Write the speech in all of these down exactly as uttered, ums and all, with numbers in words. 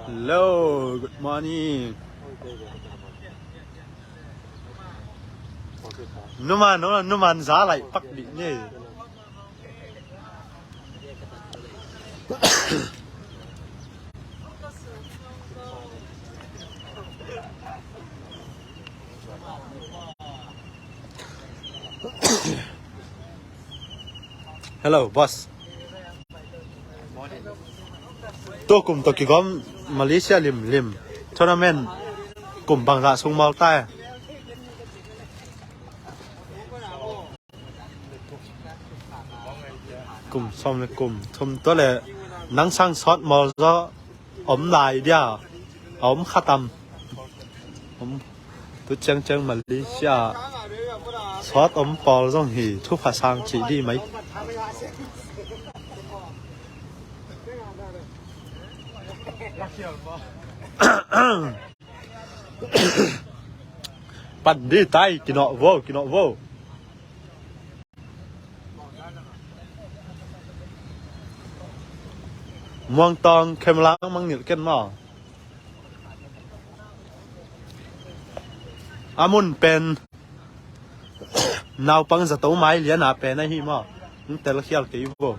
Hello, good morning. Numan, numan za lai pak di ni. Hello, boss. Tu kum tawh kigawm Malaysia limlim tournament kum bangzah sung mawl ta e? Kum sawm le kum thum tua le nang sang sawt mawl zaw om lai dia, a om khatam. Om tu ciangciang Malaysia sawt om pawl zong hi thupha sang cih di mai. Pan di tai, kinawh vo, kinawh vo. Muangtawng camera mang nilh ken maw? A mun pen naupang zato mai liana pen ahi maw? Hong telkhial kei vo.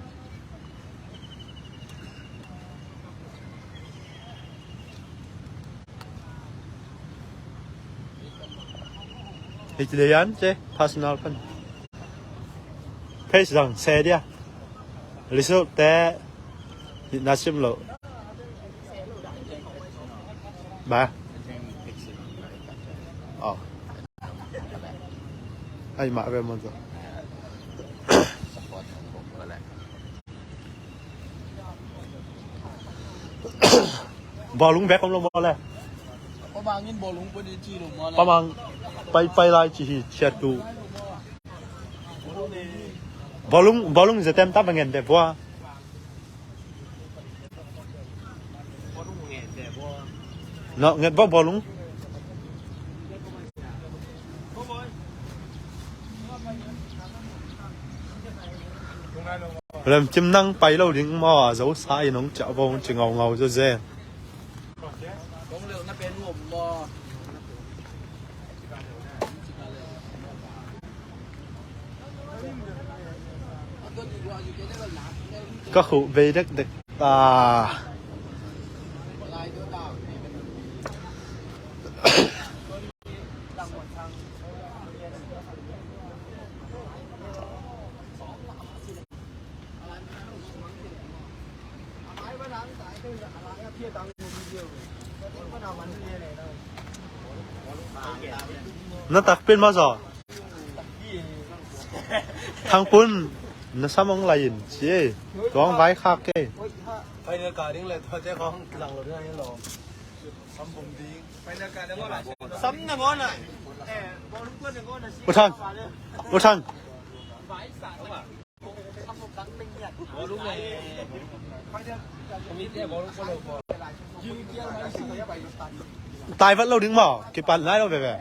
Hei ti le yan ce personal pan. Page zang share dia. Result te hih na sim lo. Ba. Oh. Ai mah ve maw zaw. Bawlung bek om lo maw le? Pamang in bawlung pun i ci lo maw le? Pamang pai pai lai ci hi ciat tu. Bawlung, bawlung zetem ta bangen de bua. No, nget bawk bawlung. Lemcim nang pai lo ding maw, a zo sa in hong ciah vo hong ci ngaungau zawzen. Ka khuh bei dekdek ta. Na takpin maw zaw? Thangpun, na sam hong lai in ci ei. Tuang vai khak kei. Pai na ka ding le tua te kong lang lo ding lo. Sam bum ding. Sam na ngona. U Thang. U Thang. Tai vat lo ding maw? Kipan lai lo bebe.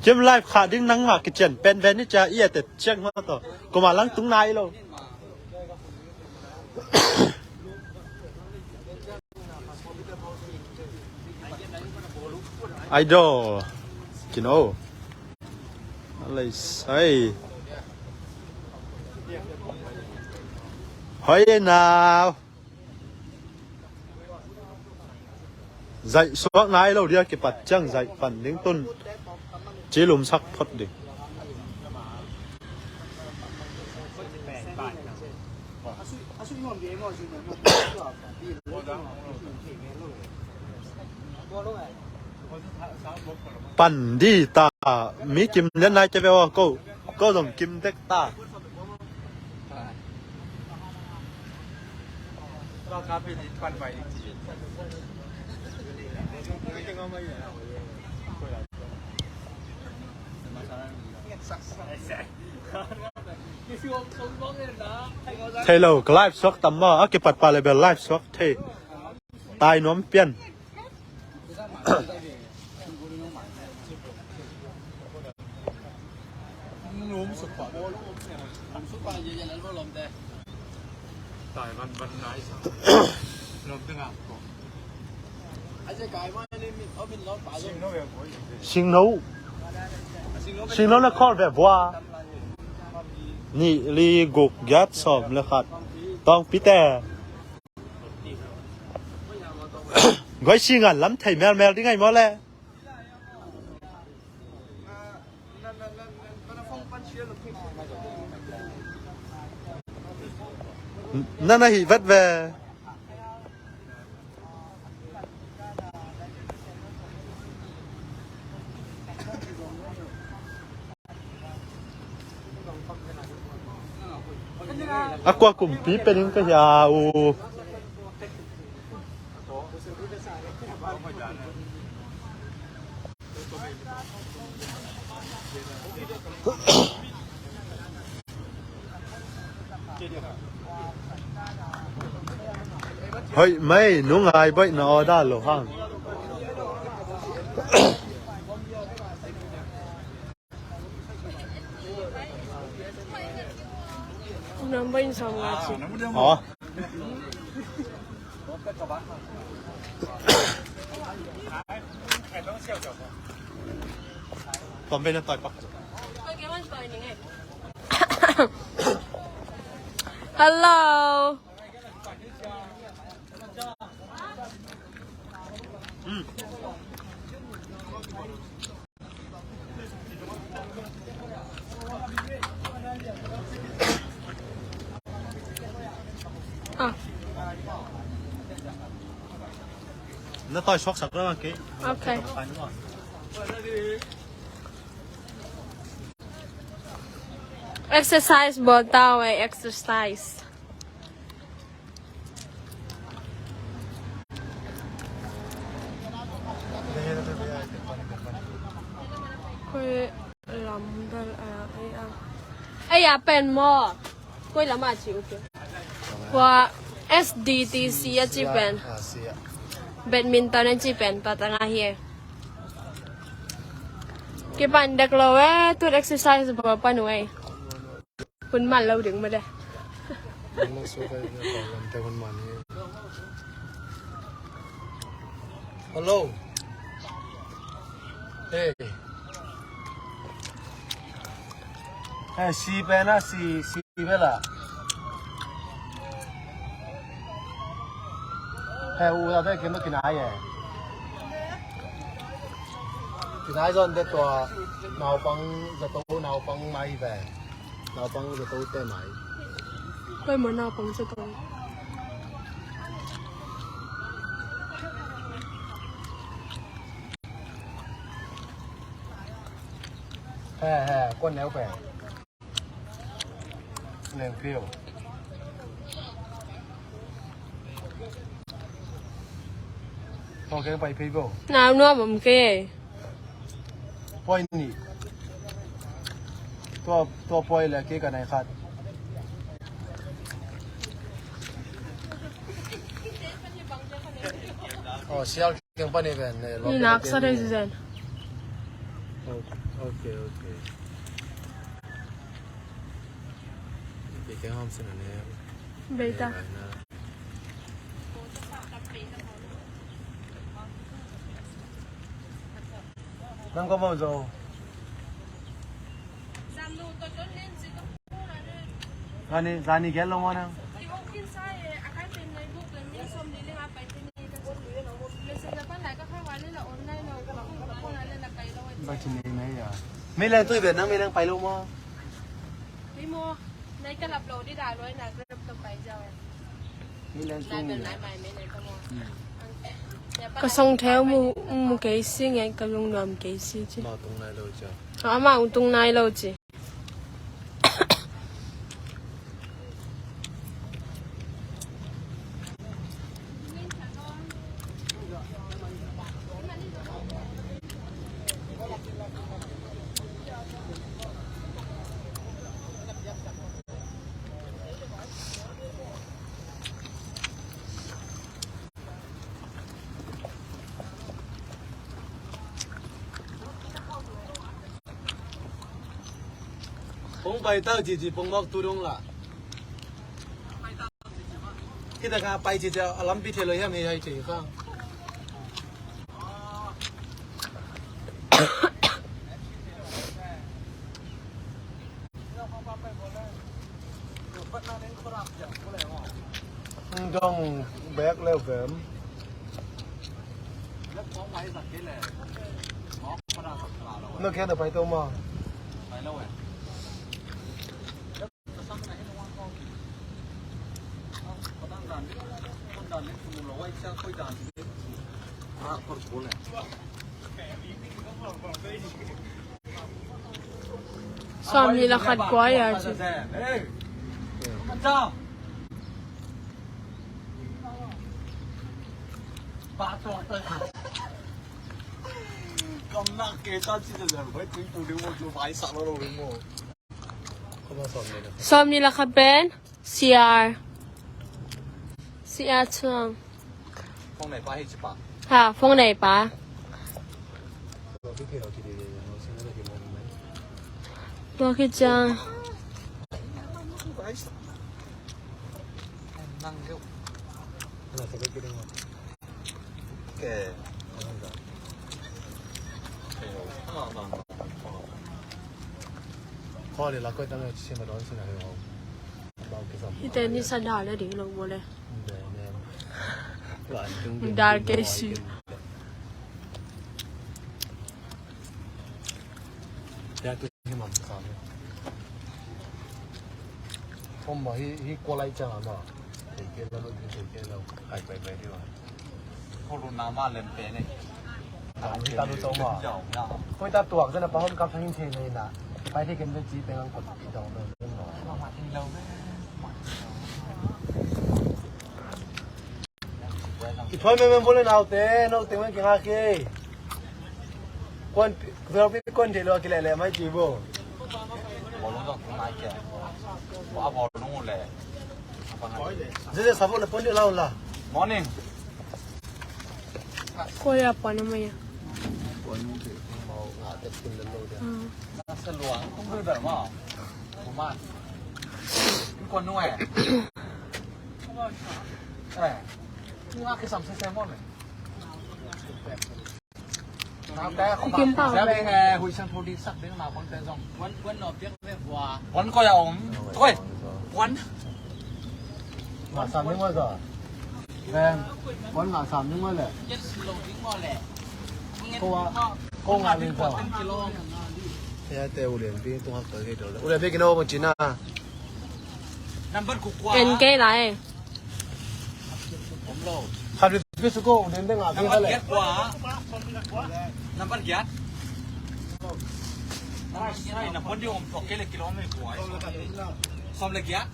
Cim live khah ding nangmah kician penpen ni cia i a tet ciang hua tawh. Kuma lang tung nai lo. Idol. Kino. Alai sai. Hoi nau. Zaih suak nai lo dia kipat ciang zaih pan ding tun. Ci lumsak phot ding. Pan di ta mi kim den lai te ve aw ko. Ko zong kim dek ta. Thei lo, ka live suak tam maw, a kipat pah leh bel live suak thei. Tai nuam pian. Singno. Singno na call ve vua. Nih, li, guk, giat, sawm le khat. Tawng pite. Goi singan lam thei melmel ding ai maw le. Na na hih vet ve. A kua kumpi pen in ka hia uh. Hoih mai, nungai baih na order lo hang. Number in sawm nga ci. Aw. Tom ve na toi pak. Hello. Ah. Na toi suak sak lo kei. Okay. Exercise bawl ta uh e, exercise. Koi lam bel a, ei a. Ei a pen maw. Koi lam a ci uh kei. Kua S D T C a ci pen. Badminton a ci pen, patang a hi e. Kipan dek lo e, tun exercise bawl pan uh e. Hun man lo ding mah de. Hello. Hey. Hey, si pen a, si, si bel a. Hey, u ta te kem kinai e. Kinai zon te tua naupang zato, naupang mai ve. Naupang zato te mai. Koi maw naupang zato? He, he, kon neu pen. Neu phiu. Tua keng pai phei bo. Nau nuam om kei. Poi nih. Tua, tua poi le kei ka nai khat. Oh, sial keng pani ven ne. Ni nak sa dei zen. Okay, okay. Kei keng hom sin ne. Beita. Nang ko mau zo. Zani, zani gel lo mo nang. Ba ci nei nei ya. Mei leng tui ve nang mei leng pai lo mo. Ka song theu mu, mu kei si ngai, ka lungnuam kei si ci. Amah tung nai lo ci. Amah tung nai lo ci. Hong pai tau cici pong mawk tu dong la. Hita kha pai cici a lampi thei lo hiam, hei hai thei kha. Dong bek leu vem. Na khen a pai to ma. Sawmnih le khat kua a ci. Sawmnih le khat pen C R. C R chuang. Ha, phone nei pa. Tua khit ciang. Hita ni sa dal le ding lo bo le. Dal ke si. Om ma hi hi kua lai chang a ma. Thei kei lo, thei kei lo. Ai pai pai ding a. Corona ma lem pe nei. Ang hi ta lu to ma. Koi ta tuak zan a pa hom kap thang in thei nei na. Pai thei ken ve ci pe ngang kot pi dong lo. I thoi mem mem vole naute, no teng mem kinga kei. Kuan, kuan pi kuan thei lo a kilele mai ci bo. Zeze sabo le pon di la la. Morning. Ko ya pon mo ya. Kim Pau. Wan ko ya om. Oi. Wan. Ngah sam ding maw za? Ben, wan ngah sam ding maw leh? Ko a, ko ngah ding za? Ya te u lian pi tung hak ta ke do le. U lian pi kino mo cina. Number ku kua. En ke lai. Khat pi su ko u lian te ngah pi kha leh. Number giat. Number giat. Number giat. Som le giat.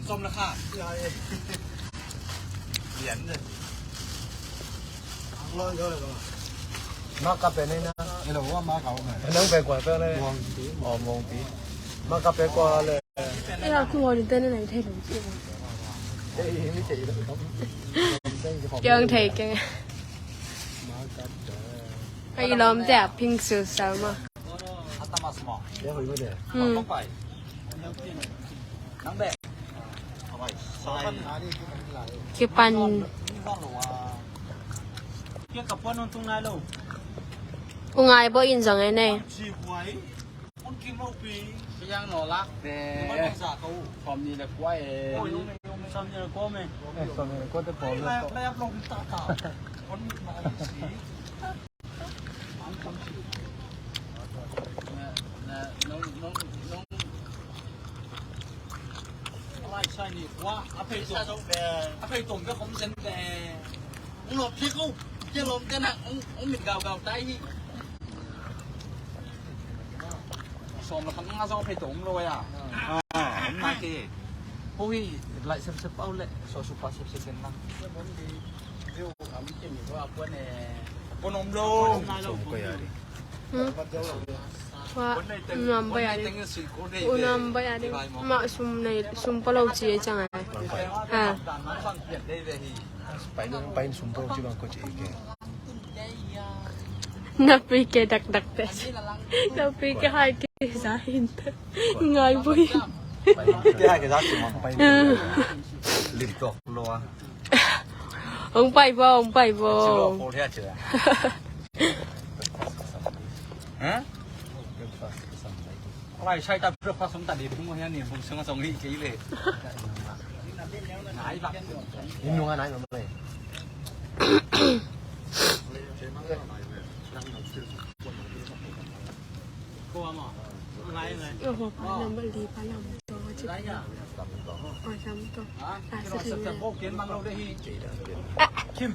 Som le khat. Lian le. Ma ka pe nei na. Hello, wa ma ka wa ma. Nang pe kua pe le. Muang pi. Oh, muang pi. Ma ka pe kua le. Ila ku wa ni te nei thei lo ci. Ei, mi thei lo. Kiang thei kiang. Ma ka pe. Ai lom te a ping su sa ma. Hmm. Kipan. U Ngai Bo in zong e nei. Som le khat nga zong phei tom lo ya. Ah, om na ke. Hoi, lai sem sem pau le, so su pa sem sem sem na. Pon om lo. Som ko ya di. Hmm. Wa, nam ba ya di. U nam ba ya di. Ma sum nei, sum pa lo ci e cang ai. Ha. Pai lo, pai sum pa lo ci bang ko ci ke. Napi ke dakdak te. Napi ke hai ke za hin te. Ngai bui. Ke hai ke za si mang pai. Lim tok lo a. Hong pai bo, hong pai bo. Silo ko hia che. Ha? Lai sai ta breakfast som ta di phung hia ni phung sung song hi ke le. Nai ba. Inu ngai nai ma le. Io, hua pa lam bali pa lam to, cik pa. Oi, lam to. Sa sa thei le. Kim.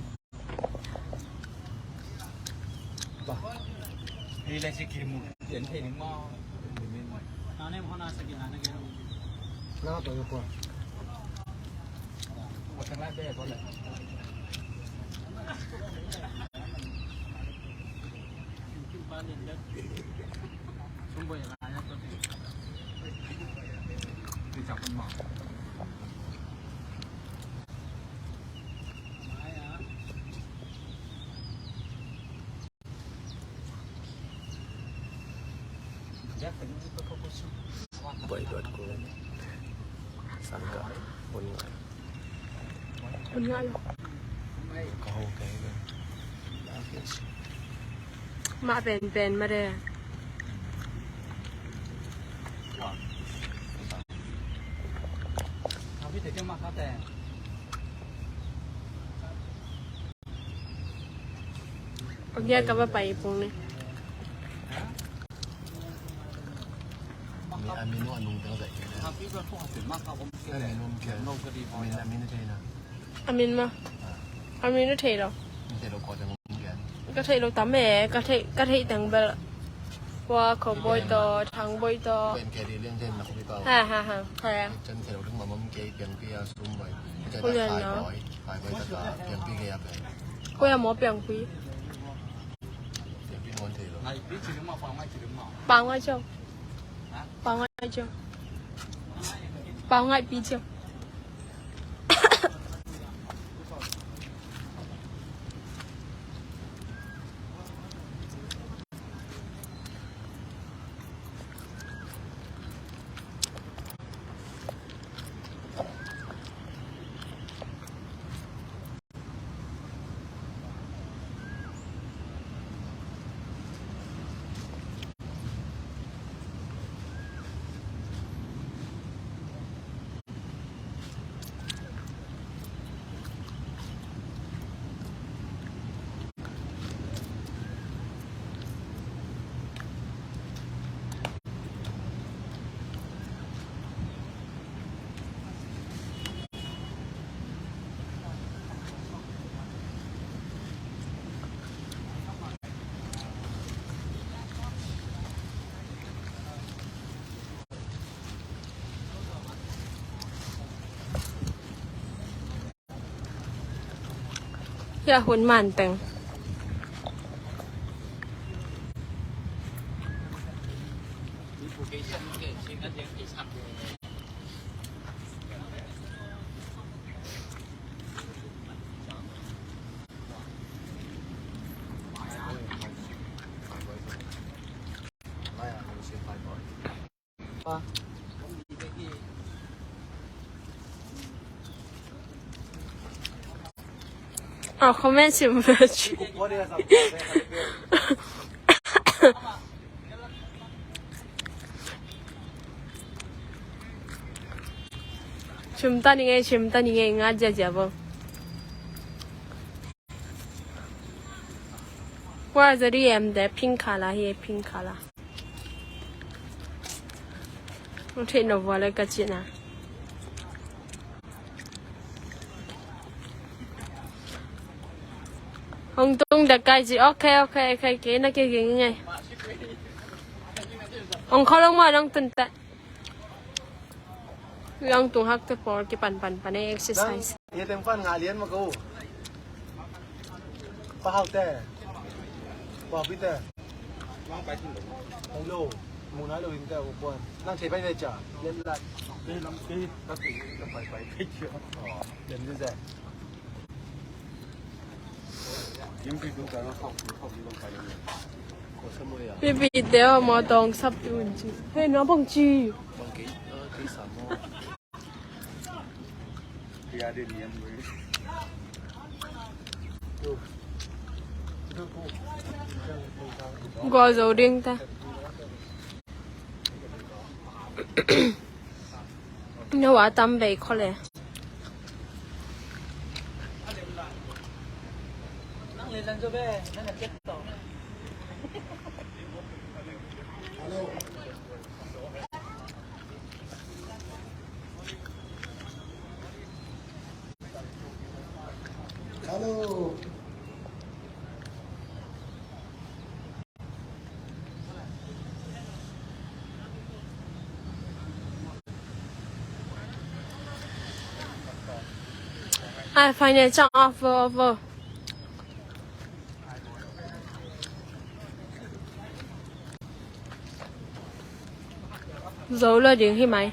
Ba. Hei le si kim mu. Tian thei ni ma. Na ne mo na sa ki na na ke. Na to yo ko. Bai dot ko. Sangka. Hun ngai. Hun ngai lo. Ka ho ka hi lo. Ma pen pen ma de. Pagi ka ba pai pung ni. Ni aminu anung teng zai. Aminu ke. Min aminu thei na. Amin ma. Amin na thei lo. Thei lo ko teng ke. Ka thei lo tam e, ka thei, ka thei teng bel. Wa ko boi to, thang boi to. Pen ke di liang thei na ko pi pau. Ha ha ha. Kaya. Chan thei lo ding ma mam ke piang pi a sum boi. Ko lian na. Pai boi ta ka piang pi ke a pen. Ko ya mo piang pi. Piang pi mon thei lo. Pau ngai chau. Pau ngai chau. Pau ngai pi chau. Hia hun man teng. A comment sim ve. Sim ta ning e, sim ta ning e, nga zia zia bo. Wa zari em de pink color hi, pink color. Hong thei no vua le ka ci na. Hong tung da kai ci. Ok, ok, ok, ke na ke ging ngai. Hong kho long ma nong tun ta. Hong tung hak te pawl kipan pan pan e exercise. Nang, ye teng pan nga lian ma ko. Pa Hau te. Pa Pi te. Hello. Mu nai lo in te ko kuan. Nang thei pai ne cha. Lian lai. Lian lam ke ka ke ka pai pai ke cha. Lian ni ze. Pipi te aw, mawtaw hong sap tu un ci. Hei, na bang ci. Gual zo ding ta. No a tam bei khole. Hello. Hai, fine, chang off, off, off. Zo lo ding hi mai.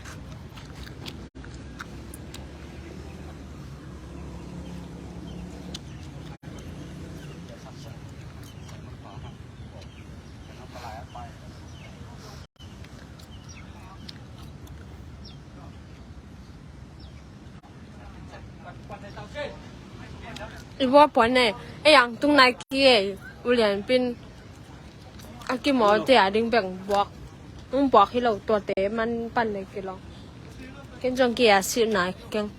I vua puan ne, ei ang tung nai ki ei, ulian pin a ki maw te a ding beng buak, ung buak hi lo tua te man pan ne ki lo. Ken zong ki a si nai keng,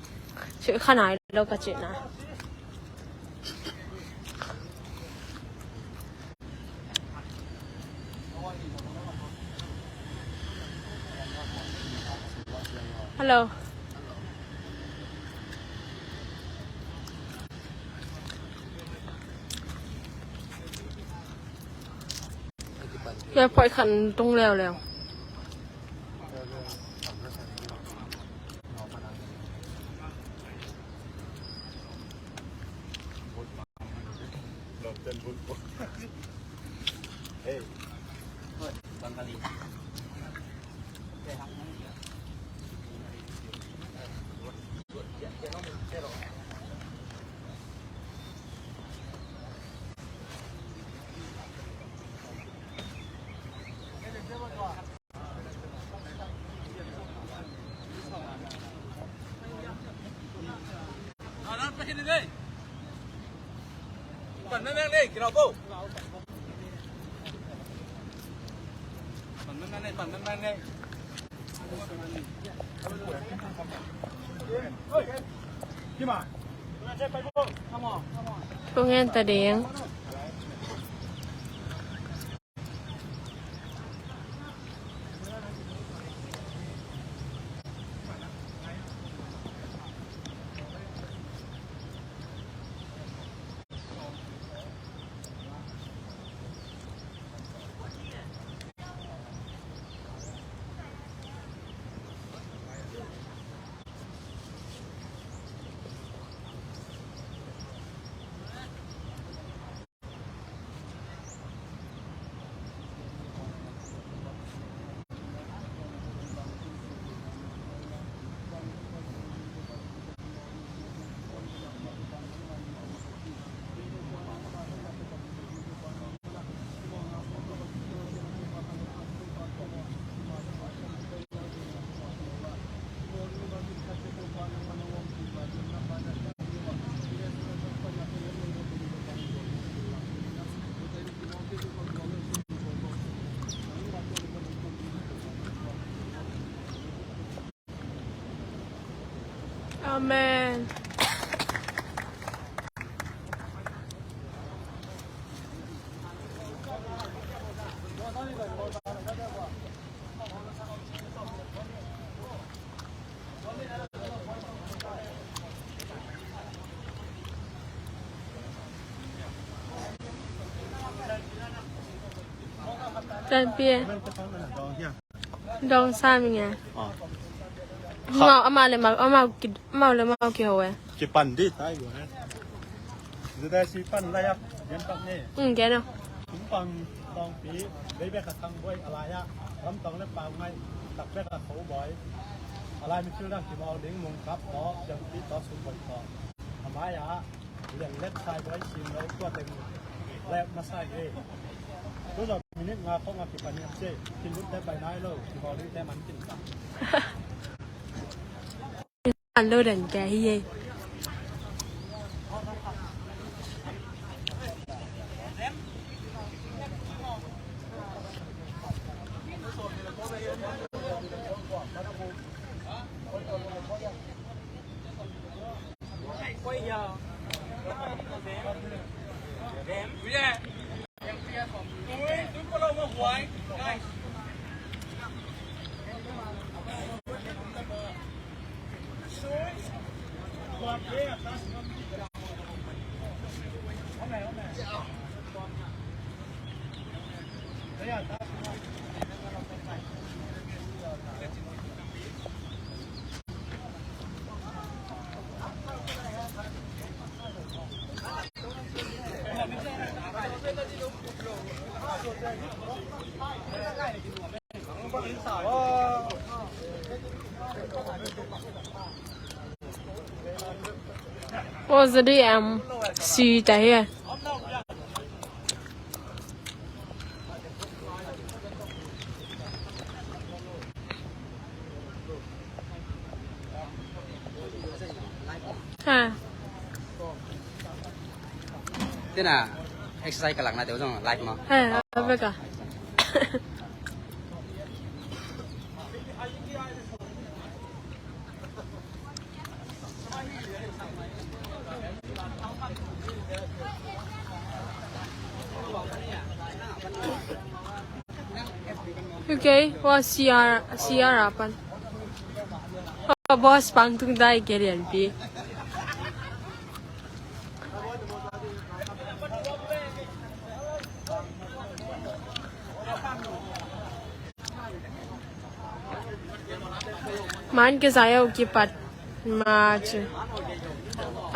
si kha nai lo ka ci na. Hello. Kei phoih khat tung leuleu. Thungen ta ding. Amen. Tan pia. Dong sa mi nge. Amau, amau le mau, amau ki, amau le mau ki ho e. Ki pan di tai bo e. Zida si pan la yak, yan pan ne. Mm, kena. Tung pang tong pi, bei bek a thang boi a la yak. Lam tong le pau ngai, tak bek a kho boi. A lai mi thil dang ki mau ding mung kap to, yang pi to sum boi to. A mai a, yang let sai boi sim lo tua teng. lep masa hi. Tu zong minit nga khong a kipan hiam ci. Kin lut te pai nai lo, kibawl ding te man kin ta. An lo dan kei hi. Pawlzawdi M C ta hi. Ha. Tena exercise ka lakna deuh zong live maw? Ha, a bek a. Okay, wa C R, C R a pan. Wa boss pang tung dai ke lian pi. Man ke zaya u kipat ma ci.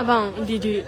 Abang didi.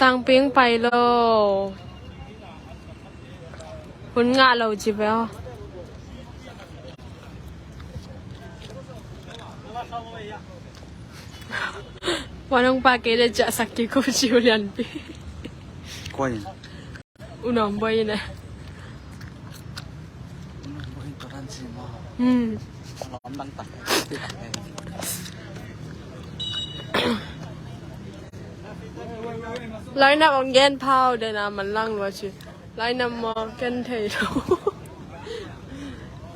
Sangping pai lo. Hun ngah lo ci ve aw. Wanong pa kei le ciah sak kei ko ci uh lian pi. Koi. Unawm boi in e. Unawm boi in tua dan ci maw? Hmm. Unawm dang tak. Lainap ong gen phau den a man lang lua ci. Lainap maw ken thei lo.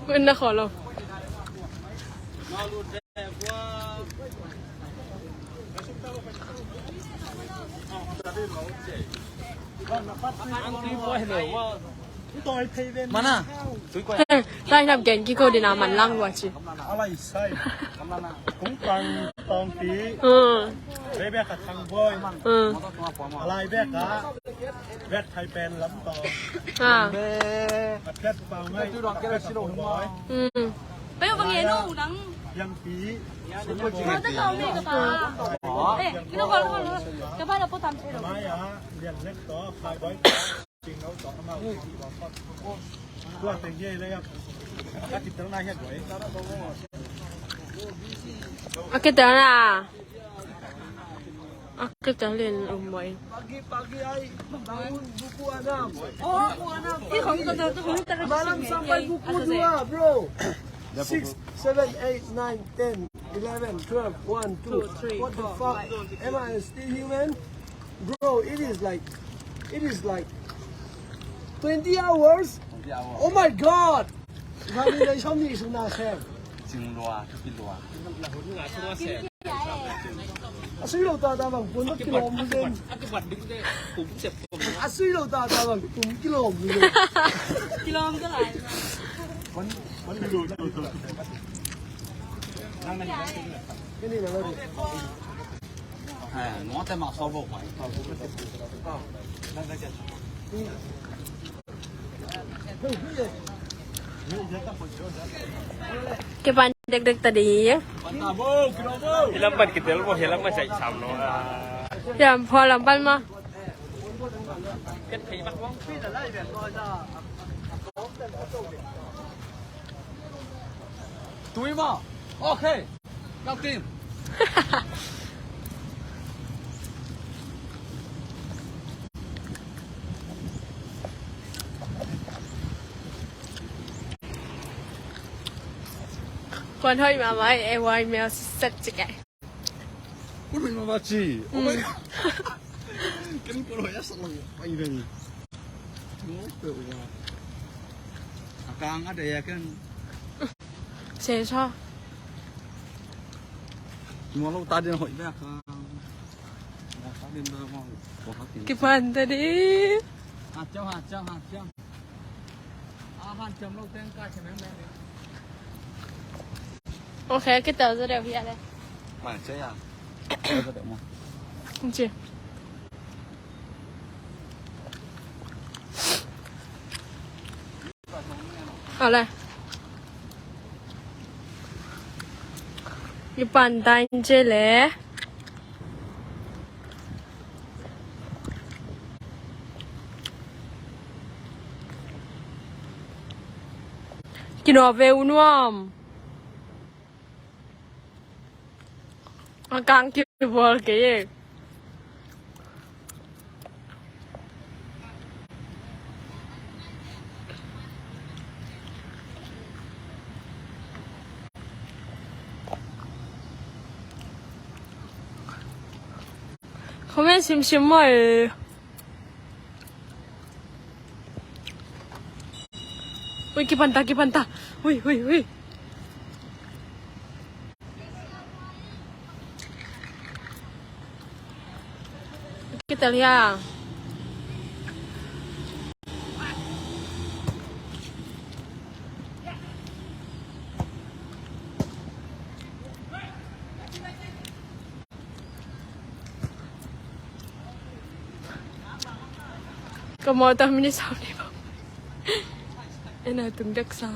Kun na kho lo. Mana? Lainap gen kiko dina man lang lua ci. Alai sai. Kung pang tong pi. Hmm. Bebe ka thang boy. Hmm. Alai be ka. Bet thai pen lam to. Ah. A pet pau ngai. A pet pau ngai. Hmm. Pai bang ye no nang. Yang pi. Ko ta ka me ka pa. Eh, kino ko ko. Ka pa la po tam se lo. Maya, yang lek to, khai boy. Sing no to ma. Tua teng ye le ya. Ka kitel na ya boy. A kitel na. A kitel in um boy. Pagi-pagi ay, bangun buku enam. Oh, buku enam. Malam sampai buku dua, bro. Six, seven, eight, nine, ten, eleven, twelve, one, two. What the fuck? Am I still human? Bro, it is like, it is like twenty hours. Twenty hours. Oh my God. Kami na isang ni isang na, sir. Sing lua, tupi lua. A sui lo ta ta bang pun kilawm mu zen. A sui lo ta ta bang pun kilawm mu zen. Kilawm ta lai. Kipan dekdek ta ding. Hilam pan kitel bo, hilam pan sai sam no. Hilam pho lam pan ma. Tui ma. Okay. Ngau tim. Kuan hoih mahmah e, A Y mel set cik e. Kuan hoih mahmah ci. Oh my God. Ken kuan hoih a sak lang pai ding. Ngau pe ua. A kang a dei a ken. Sesa. Mua lo ta ding hoih bek a kang. Mua ta ding bek a kang. Kipan ta ding. Ha ciau, ha ciau, ha ciau. Ok, kitel zaw deuh hi a le. Mai, cei a. Kitel zaw deuh maw. Ci. A le. Kipan ta in ci le. Kino ve u nuam. A kang kibual kei e. Comment simsim maw e. Ui, kipan ta, kipan ta. Ui, ui, ui. Kitel hia. Ka mawtaw minute sau ni bang. Ena tung dek sa.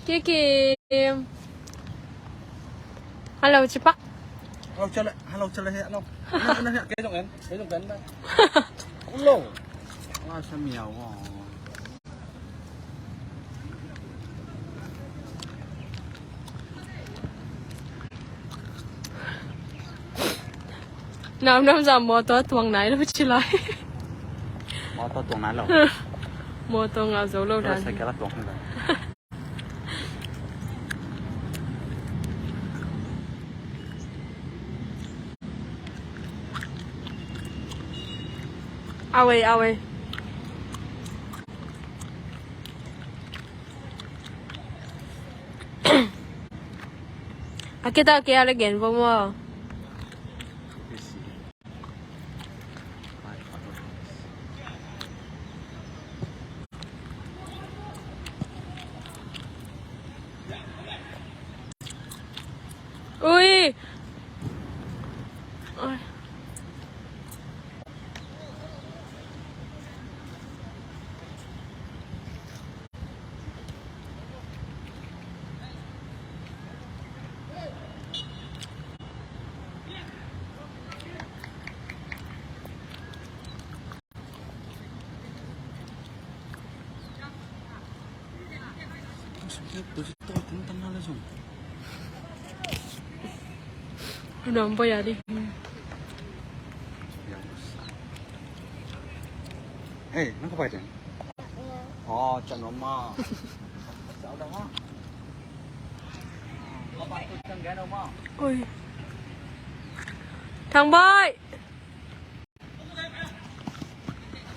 Kikim. Hello, cipak. Hello, cale. Hello, cale, hello. Hello, hello, hello. Kei dong en. Kei dong en. Hello. Wah, sa miau. Nam nam za mawtaw tuang nai lo ci lai. Mawtaw tuang nai lo. Mawtaw ngah zo lo dan. Cycle a tuang hi lo. Awei, awei. A kita kia le gen bo mo. Ui. Ui. Nuam poi a ding. Hei, nang ka pai ding. Oh, can nuam ma. Can nuam ma. Ui. Thang Bai.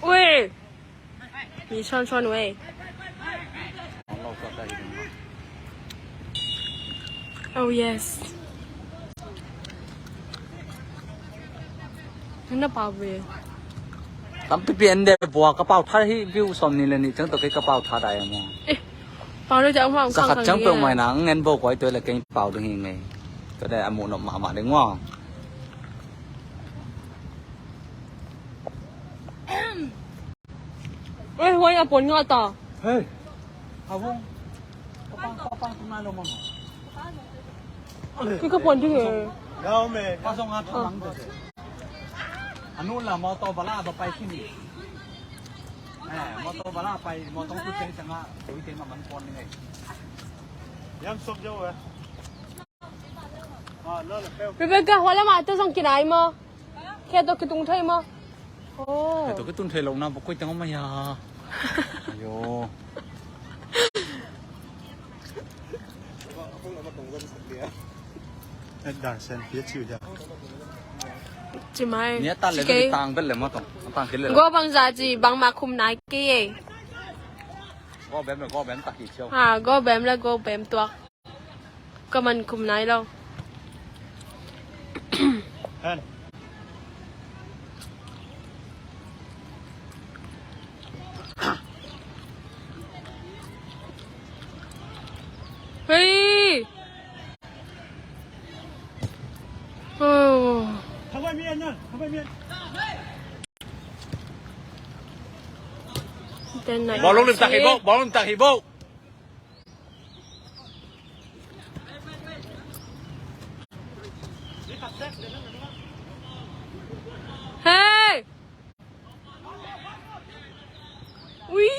Ui. Mi chuan chuan uh ei. Oh yes. Na pau ve. Tampi pi en de bua ka pau tha hi view sawm ni le ni chang to kei ka pau tha dai mo. Eh. Pau le chang pau. Sa khat chang pe mai na ngen bo koi to le kei pau ding hi ngei. Ka dai amu no ma ma ding wa. Oi, huai a puan ngah ta. Hei. A vung. Ka pang, ka pang tung nai lo mang. Ki ka puan ding e. Gau me, ka zong a thong mang te se. Anu la motor bala ba pai kini. Eh, motor bala pai, motor tu cheng chang a, ui te ma man puan ni ngai. Yam sok jo e. Rebecca, huai lamah tawh zong kinai maw? Khe tawh kitung thei maw? Oh. Khe tawh kitung thei lo na, bakoi teng om mah ia. Ayo. Dar sen pia chiu dia. Chimai. Nia ta le tang bel le ma tong. Tang kile. Go bang za ji, bang ma khum nai ke ye. Go bem le go bem ta ki chiu. Ha, go bem le go bem tuak. Ka man khum nai lo. Hen. Hei. Oh. Bawlung lim tak hi bo, bawlung lim tak hi bo. Hey! Ui!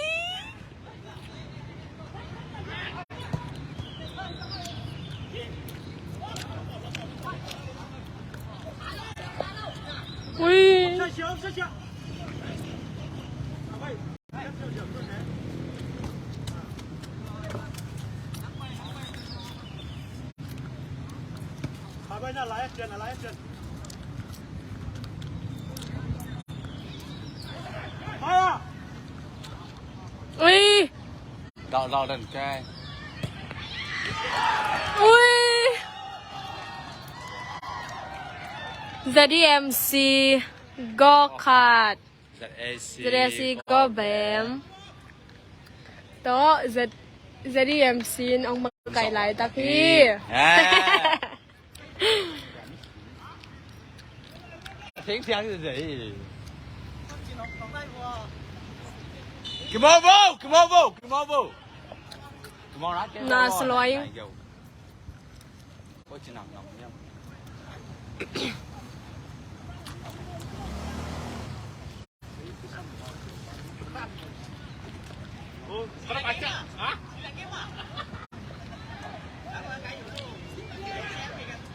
Ui! Ui! Dau, dau, dan kai. Ui! Z E M C go khat. Z A C, Z A C go bem. Tawh Z, Z E M C in ong makai lai tak hi. Thiang thiang zai. Kimo bo, kimo bo, kimo bo. Kimo na ke. Na sloi.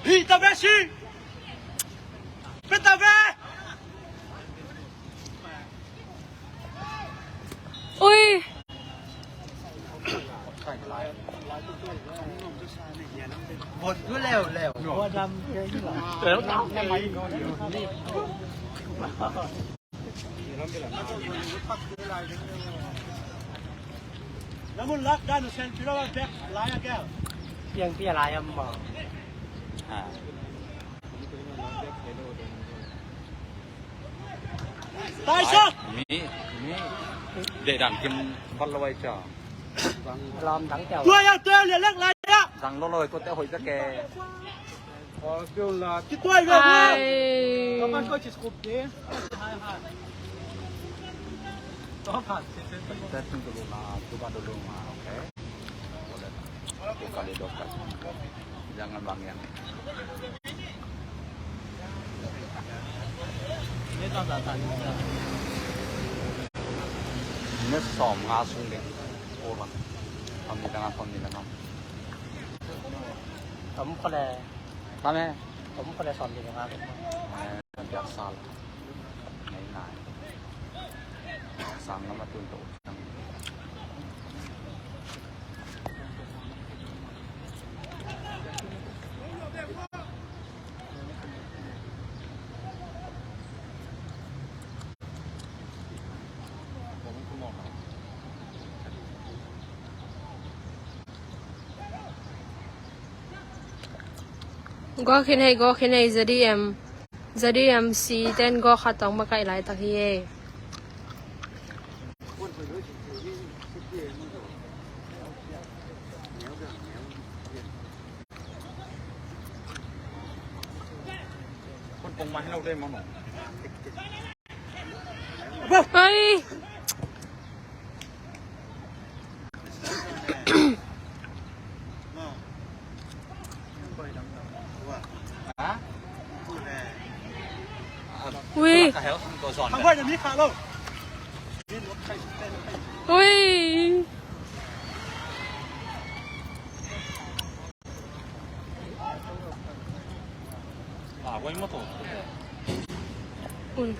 Hih ta ve si. Pe ta ve. Ui. Vot tu leu leu. Vua dam. Na mun lak dan u sen kilo bek lai a gel. Piang pia lai am ma. Ha. Tai sot. Mi, mi. Dei dan kim bal lo ai cha. Lam dang teo. Tua ya teo le lek lai ya. Dang lo lo ko te hoi ta ke. Kituai ve. Ai. Kapan ko chis kup de. Hai hai. Tua phan. Tua phan dulu ma, tua phan dulu ma, okay. Tua kali tua kali. Jangan bang yang. Ni tua tua tua. Ni som nga sung de. Orang. Kami dengan kami dengan. Kamu kena Tame. Om pale som ding a. Eh, biak sal. Ngai ngai. Sang nama tun to. Gawk khin hei, gawk khin hei, Z D M. Z D M C ten gawk khat tawh makaih laitak hi ei. Oi. Ui. Ui. Ui.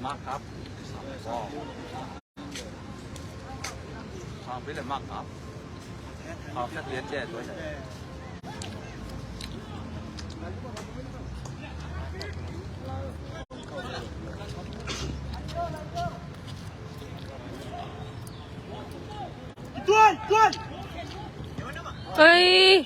Mark up. Oi.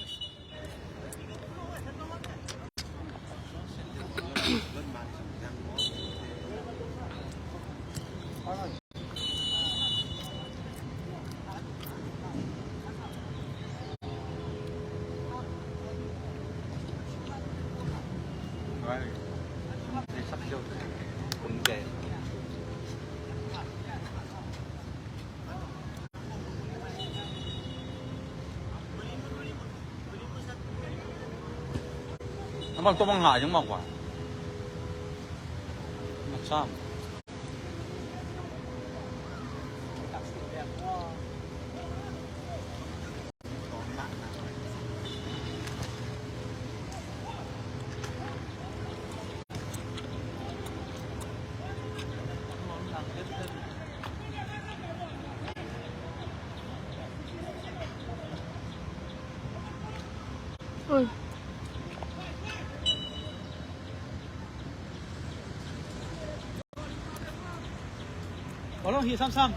Abang tu mangha jeng mah kua. Macam. Ui. Vo lo hi samsam.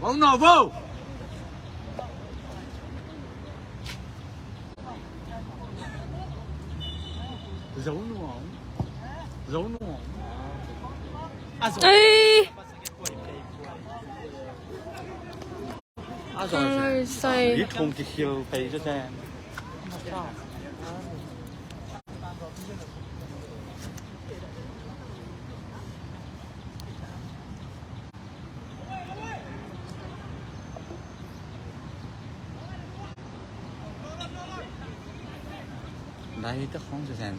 Vo no vo. Zo nuam. Zo nuam. A zo. Ei. A zo. Ai, sai. Ni thong kikhil pei zo ten. Lai te khong se sen.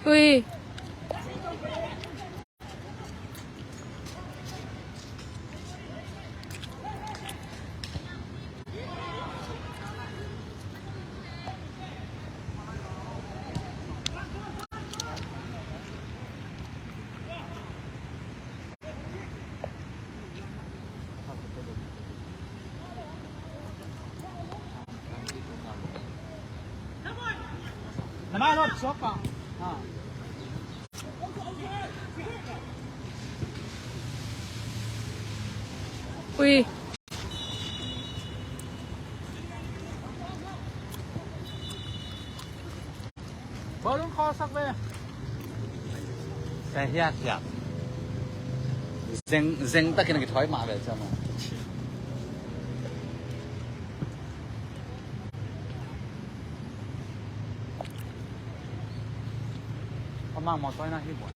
Ui. Ui. Bawlung khawlsak ve. Ka hiat hiat. Zeng, zeng takin a kithawi mah ve cia maw. Amah mawtaw na hi buai.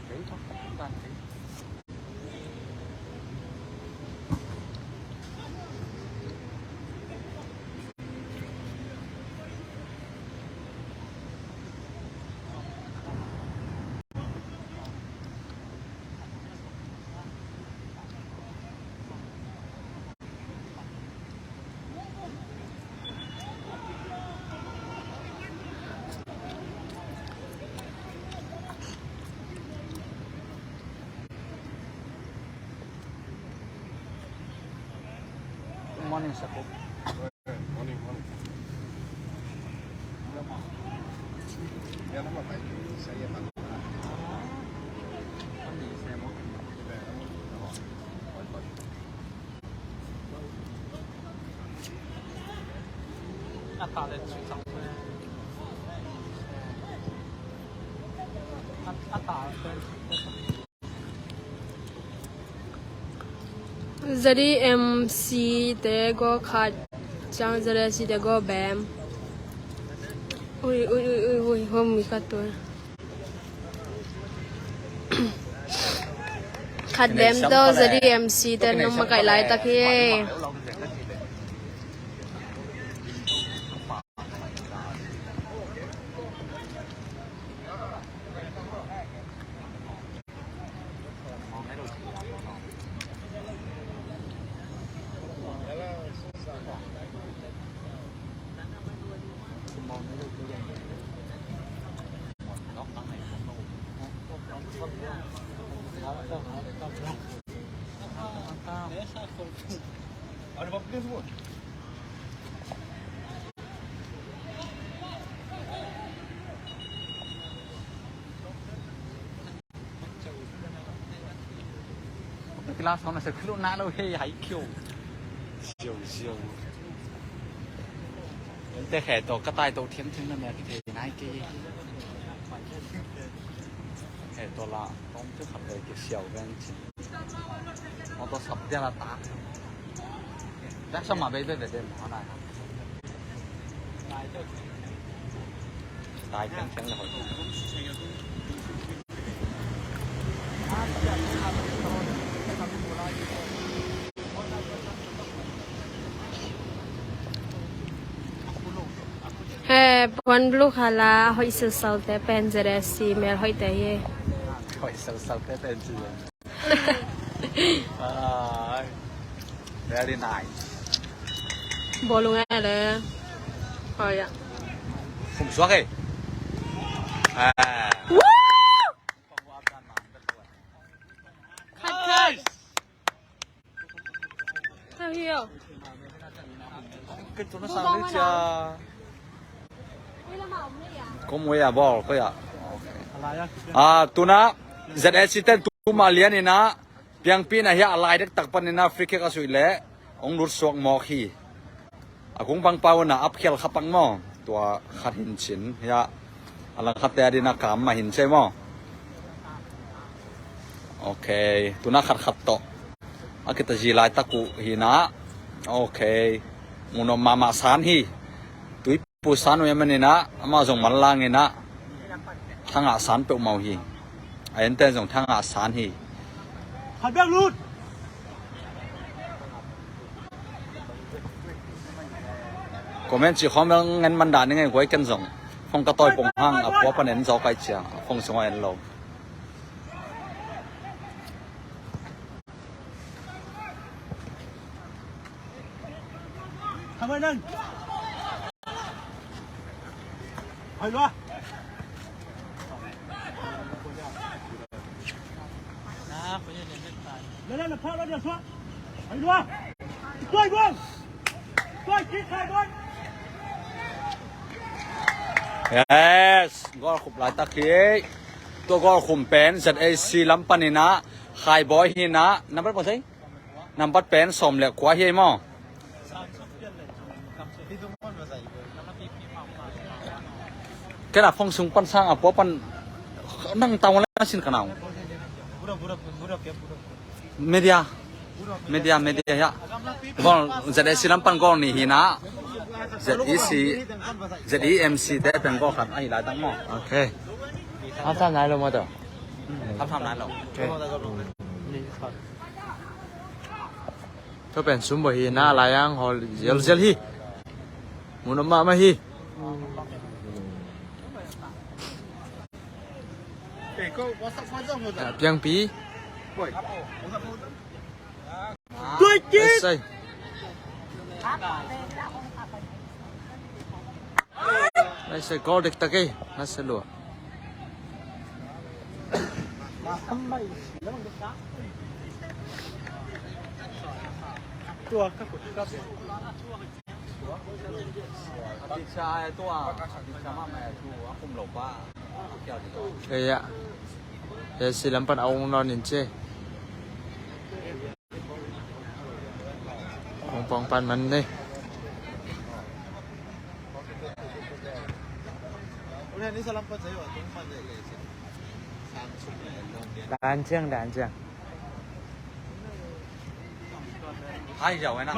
Kei tawh dan kei. Zadi M C te go khat, ciang Zadi M C te go bem. Ui, ui, ui, ui, ui, home mi khat tu. Khat bem to Zadi M C te nong makaih laitak hi. Class hong na sa khulu na lo he hai kyo. Siau, siau. Te khe to ka tai to thiam thiam na me ki te nai ke. Khe to la tong tu khat le ke siau ben chin. Mo to sap dia la ta. Dak sa ma be be be de mo na. He, puan blue khala hoih silsau te pen Z S C mel hoih te hi. Hoih silsau te pen ci. Ai, very nice. Bawlung e le. Hoih a. Fum suak e. Ah. Woo! Khat khat. Nice. Khat hi o. Kei tuna sang ni cia. Kom wei a ball ko ya. Ah, tuna Z S C ten tuma lian ina. Piangpi na hi a lai dek tak pan ina free kick a sui le. Ong lut suak mawk hi. A kung pang pau na ap khial kha pang maw. Tua khat hin cin hi a. A lang khat te a dina kam ma hin cei maw. Ok. Tuna khat khat tawh. A kita zi lai tak uh hi na. Ok. Mun om mahmah san hi. Tui Pu San uh ya man ina, ama zong man lang ina, thangah san peuhmah uh hi. A enten zong thangah san hi. Khat bek lut. Comment ci khawm bel ngen man dan i ngei guai ken zong. Phone ka tawi pong hang a pua pan en zaw kai cia. A phone sungah en lo. Yes, goal khup laitak hi. Tua goal khum pen Z A C lam paninah Khaibawi hinah. Nambat bang sei? Nambat pen sawm le kua hi maw? Kena phone sung pan sang a pua pan nang tau le sin kanau. Media. Media, media ya. Goal Z A C lam pan goal nih hinah. Z E C, Z E M C te pen goal khat ahi laitak maw? Okay. Half time nai lo maw tawh? Half time nai lo. Okay. Tua pen sum bawh hi na, lai ang hawl zialzial hi. Mun om mahmah hi. Ah, Piangpi. Nice. Nice goal dektak ei. Nice lua. Tua ka kut ka. A diksa e tua, a diksa mahmah e tua, a khum lo pa. Kei ah. Kei si lam pan a ung nawn in ci. Ung pawng pan man nei. Dan ciang, dan ciang. Ai, zau ai na.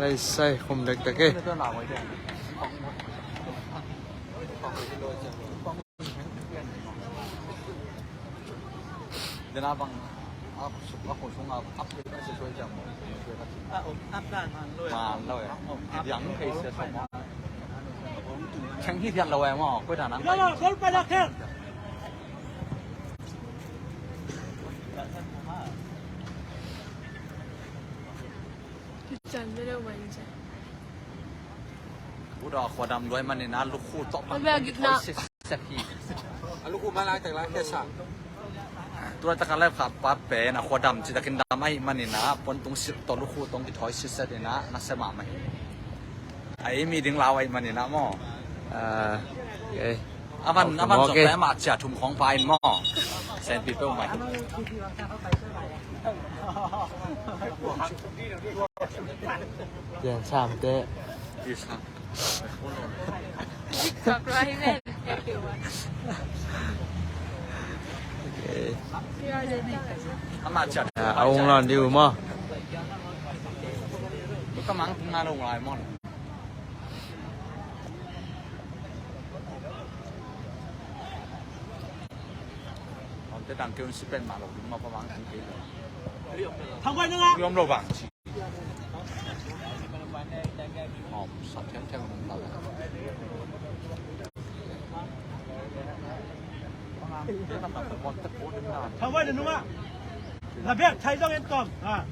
Lai sai khum dekdek e. Dena bang a suk a khosung a ap le ka se soi jam. A, um, ap dan man lo ya. Man lo ya. Um, ap. Yang kai se so ma. Chang hi dian lo ya ma. Koi da nang. Lo, lo, gol pa la kher. Chan ve lo man cha. Buda khuadam luai manin a lukhu tawh bang. Tua bek gik na. Set hi. A lukhu ma lai tak lai kesa. Tua tak a lai kha pa pen a khuadam ci takin dam ahi manin a pon tung sir tawh lukhu tawh kithawi sitset in a na se mahmah hi. A ei mi ding lau ahi manin a maw. Ah, okay. A van, a van zong pen mah cia thum khawng pa in maw. Senpi peuh mah hi. Pian sam te. Isa. Okay. A mah ciat. Ah, a ung lawn ding uh maw? Ka mang tung na lo lai maw? Te dang keu si pen mah lo ding maw, ka mang tung kei lo. Thang bai nang a. Yom lo bang. Om, sa thiang thiang hong ta le. Thang vai na nung ah. Na bek thai dong en tom. Ha.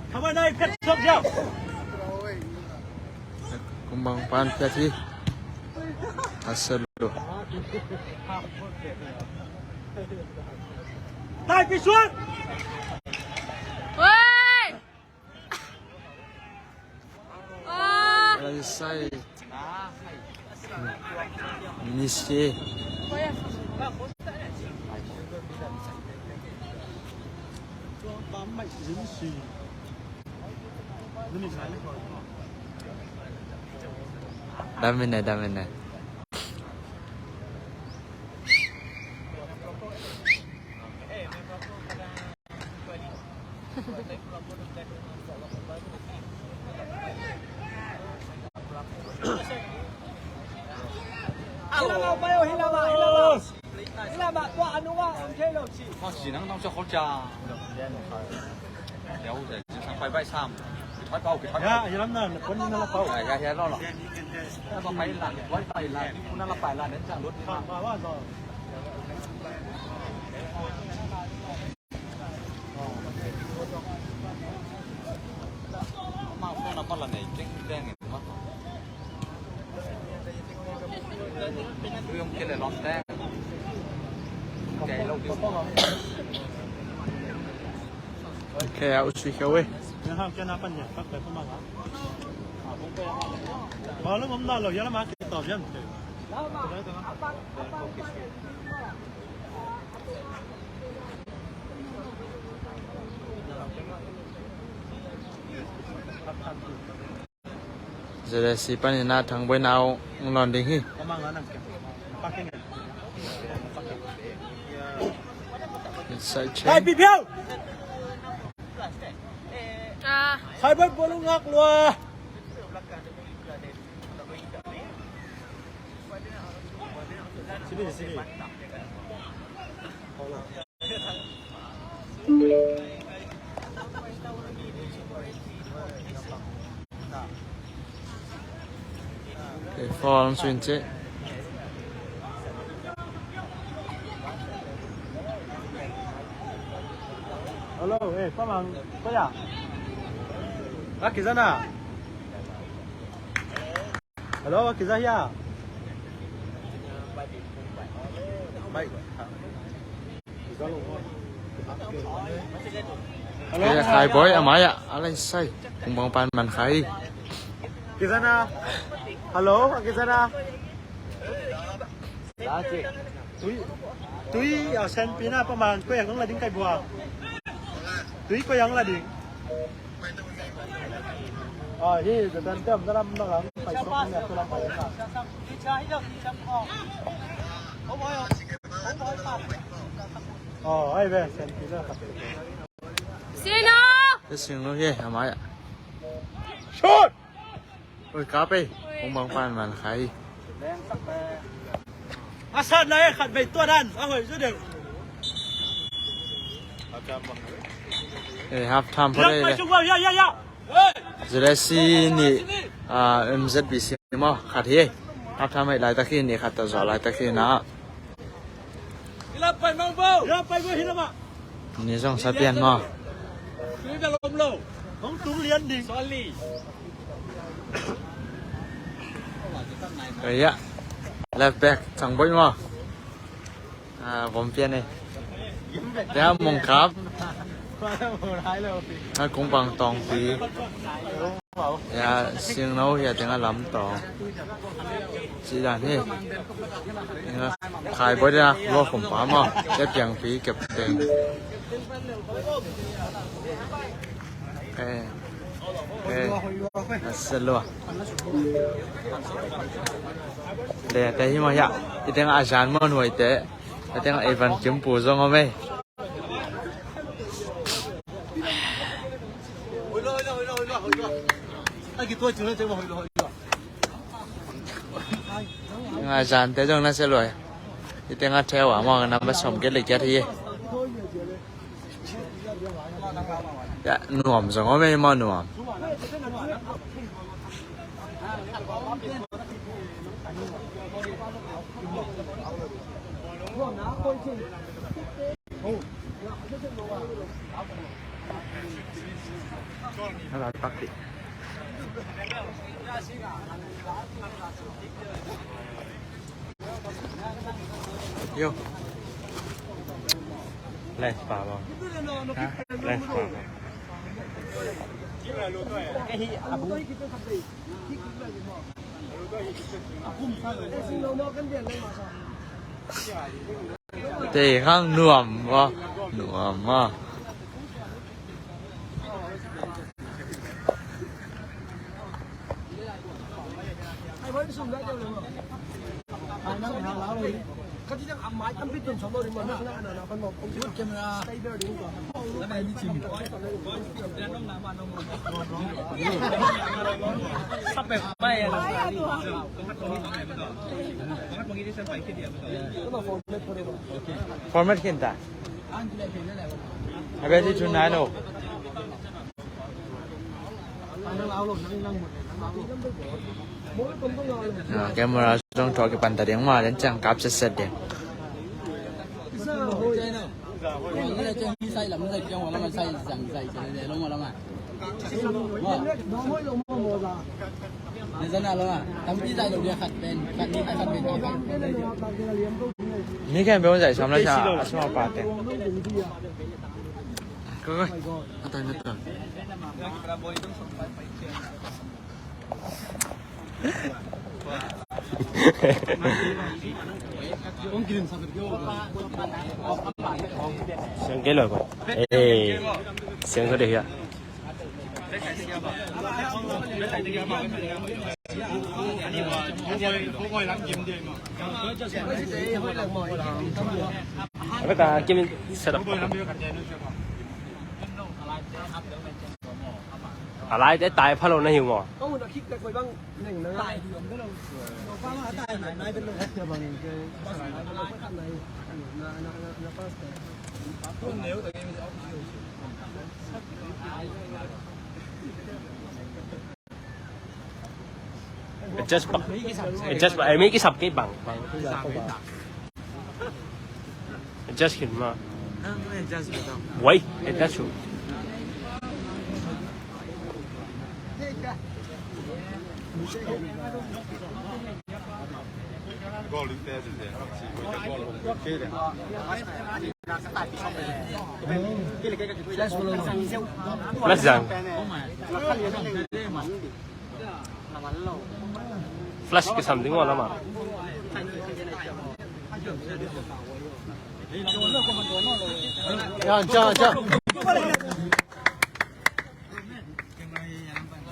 Khamai nai phet sok ziau. Kumbang pan phet hi. Asal lo. Tai pi suan. Oi! Lai sai. Misi. Dam in ne, dam in ne. Okay, a utsui kheu e. Zelesi panin a Thang Boina hong lawn ding hi. Side check. Sai bai bawlung ngak lua. Okay, Form swin che. Hello, eh, pa Mang, koi ah? A kizan a? Hello, a kizan hia? Mai. Hello, Khai Bawi a mai ah a lai sai. Kung bang pan man khai. Kizan a? Hello, a kizan a? Tui, tui a senpi na pa Mang, koi ang la ding kai bua. Tui koi ang la ding. Ah, hi, the dan tem dalam na lang pai sok ni aku lam pai ka. Oh, ai ve, senpi na ka. Sino? Te sing lo hi, a mai ah. Shoot! Ui, kap ei. Kung bang pan man khai. A sat lai khat vei tua dan a hoi zu deuh. Eh, half time pha dei le. Zu le si ni, ah, M Z B C maw, khat hi. Half time hei laitak hi, ni khat ta zuah laitak hi na. Ni zong sa pian maw. Kaya left back Cang Bawi maw. Ah, vom pian ei. Tia Mung Kap. Ah, Kung Bang Tawng Pi. Ya, singno hi a, teng a lam tawng. Ci dan hi. Khai Bawi dena lo khum pa maw. Te piang pi kep teng. Eh. Eh. A se lua. Le te hi maw ya. I teng a zan maw nuai te. I teng a Evan Kim Pu zong om ei. Nga zan te zong na se luai. I teng a theu a maw, ka number som ke le kiat hi. Ya, nuam zong om ei maw, nuam. Hala, taktik. Yo. Lens pa ba? Ha? Lens pa ba? Te hang nuam ba? Nuam ba? Format khinta. A bia si tunai no. Ah, camera zong thawh kipan ta ding mah, den ciang kap setset ding. Mi khen bia zai sam la sa a sum a pa te. Ko ko. A tai na ta. Siang ke lo ko. Eh, siang ko de ya. Beta kimin set up. A lai te tai pha lo na hi maw. Adjust bang. Adjust bang. Eh, make it sap kei bang. Bang. Adjust khin ma. Why? Adjust su. Plus zang. Flash kisam ding uh a lam ah. Ya, ja, ja.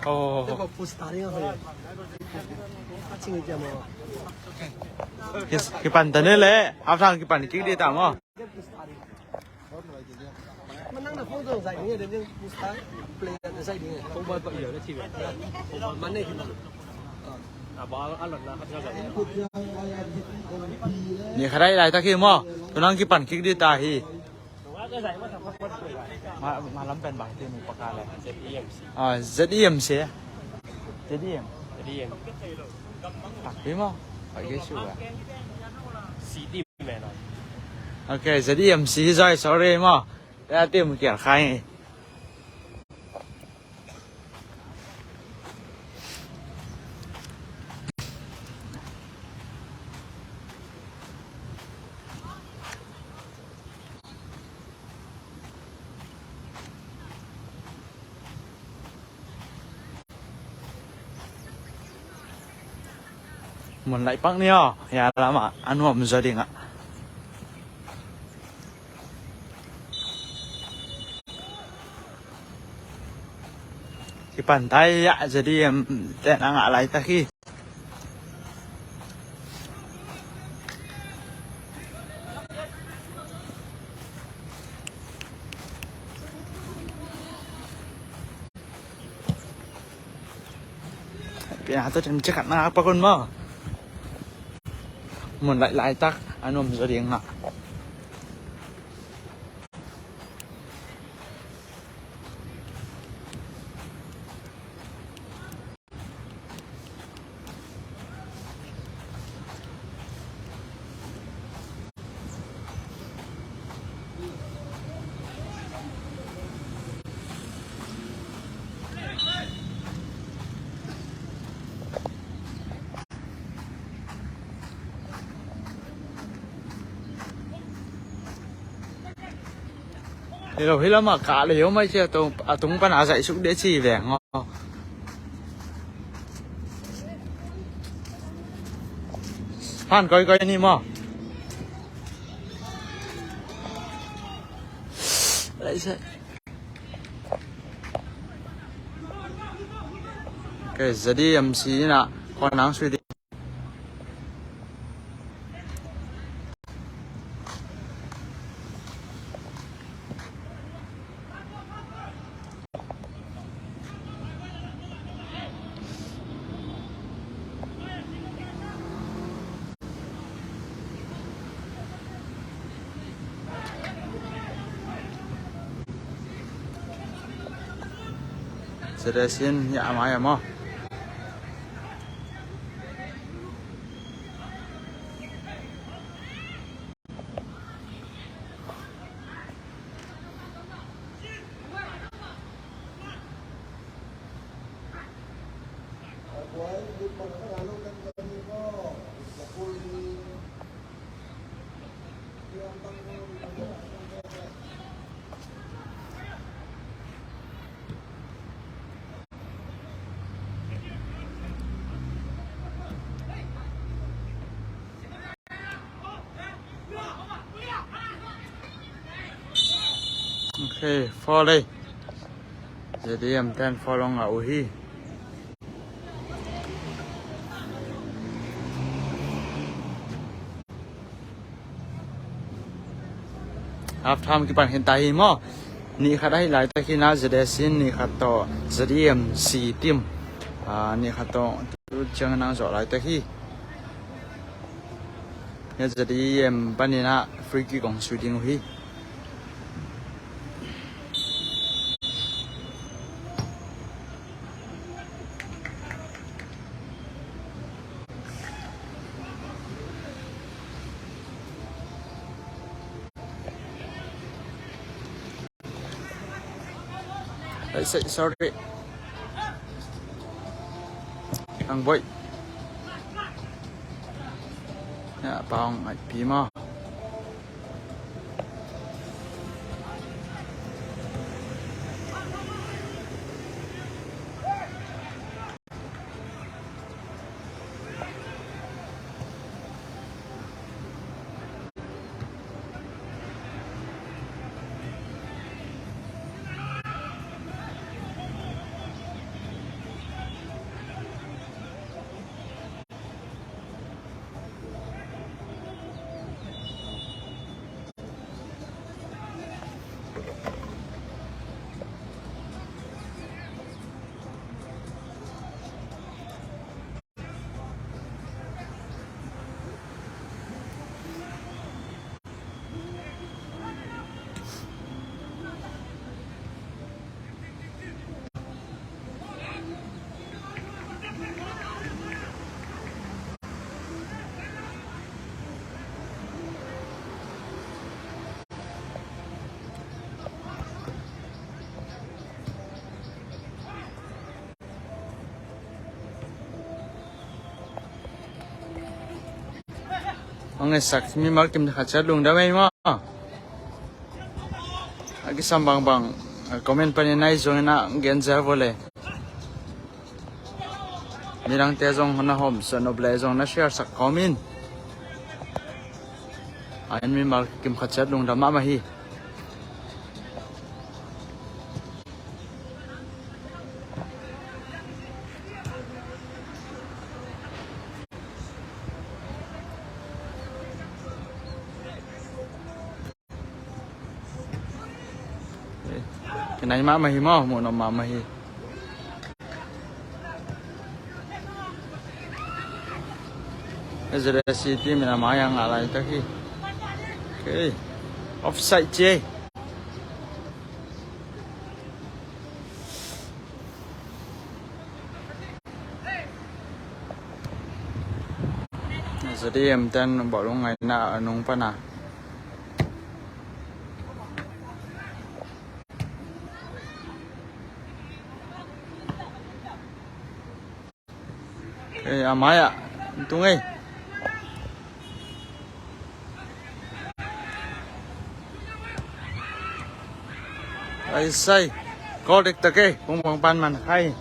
Oh. Kis-, kipan ta ni le, half time kipan kik ding ta maw. Ni khat a hi laitak hi maw. Tu nang kipan kik ding ta hi. Ma, ma lam pen bang ti mu paka le. Ah, Z E M C. Z E M. Z E M. Tak pi maw. Pai ke su a. Okay, Z E M C zai, sorry maw. Ya, tim kial khai. Mun laih pak ni aw, ya lamah a nuam zaw ding ah. Kipan ta hi ah, Z E M ten a ngah laitak hi. Pia tu ten cakap nak apa kun maw? Mun laih laitak a nuam zaw ding ah. Hi lo, hi lamah kah le hi om ai ci a tung, a tung pan a zaih suk deh ci veng aw. Han koi koi ni maw. Okay, Z E M C in ah khuanang sui ding. Zeresin ya ama ya mo. Okay, foul ei. Zediem ten foul ong a uhi. Half time kipan khin ta hi maw. Nih khat ahi laitak hi na Zediem, nih khat tawh Zediem C team. Ah, nih khat tawh tu ciang nang zawh laitak hi. Zediem panin ah free kick ong sui ding uh hi. Sai, sai, sorry. Ang boy. Ya, paong ai pi maw. Hong ngetsak mimal kim khat ciat lungdam ei maw. A kisam bangbang comment panin na i zong ina gen zel vo le. Midangte zong na hawm sa nop le zong na share sak kawm in. A en mimal kim khat ciat lungdam mahmah hi. Kinai mahmah hi maw, muh nop mahmah hi. Ezra City min a mai a ngah laitak hi. Okay. Offside ci ei. Zadi em ten bawlung ngaina a nung pana. Ei, a mai ah tung ei. Ai sai. Goal diktak ei. Kung bang pan man khai.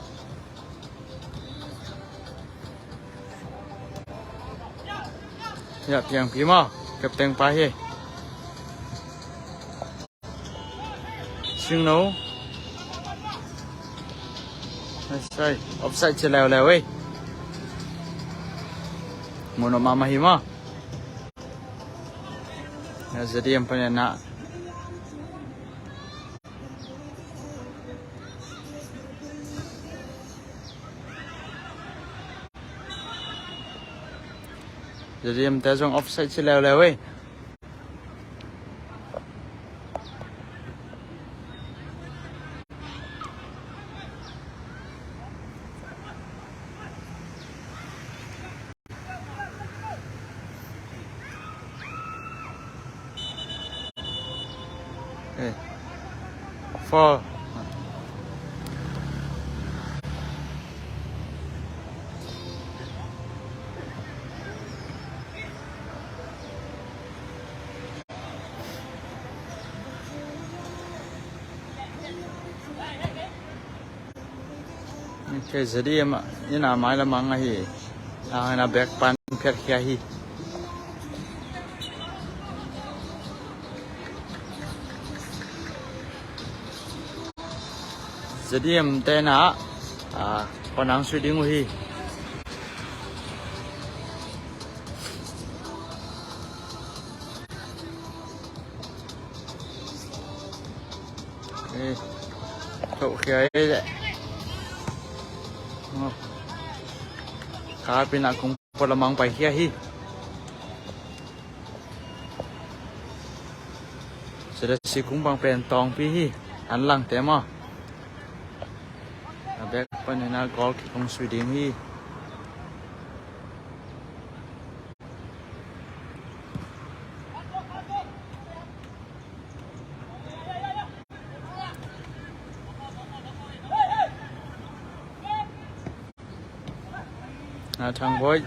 Ya, piang pi maw. Captain pa hi. Singno. Offside, offside ci leuleu ei. Muh nop mahmah hi maw. Ya, Zadi em panin na. Zadi em te zong offside ci leuleu ei. Eh. Foul. Okay, Zadi em ina mai lamang ahi. Ang ina back pan phiat khia hi. Zadi em te na, ah, panang sui ding uh hi. Eh, thoh khia ei leh. Oh. Ka pina kung pua lamang pai khia hi. Sida si kung bang pen tawngpi hi. An langte maw. A back panin a goal kick kong sui ding hi. Thang Boih.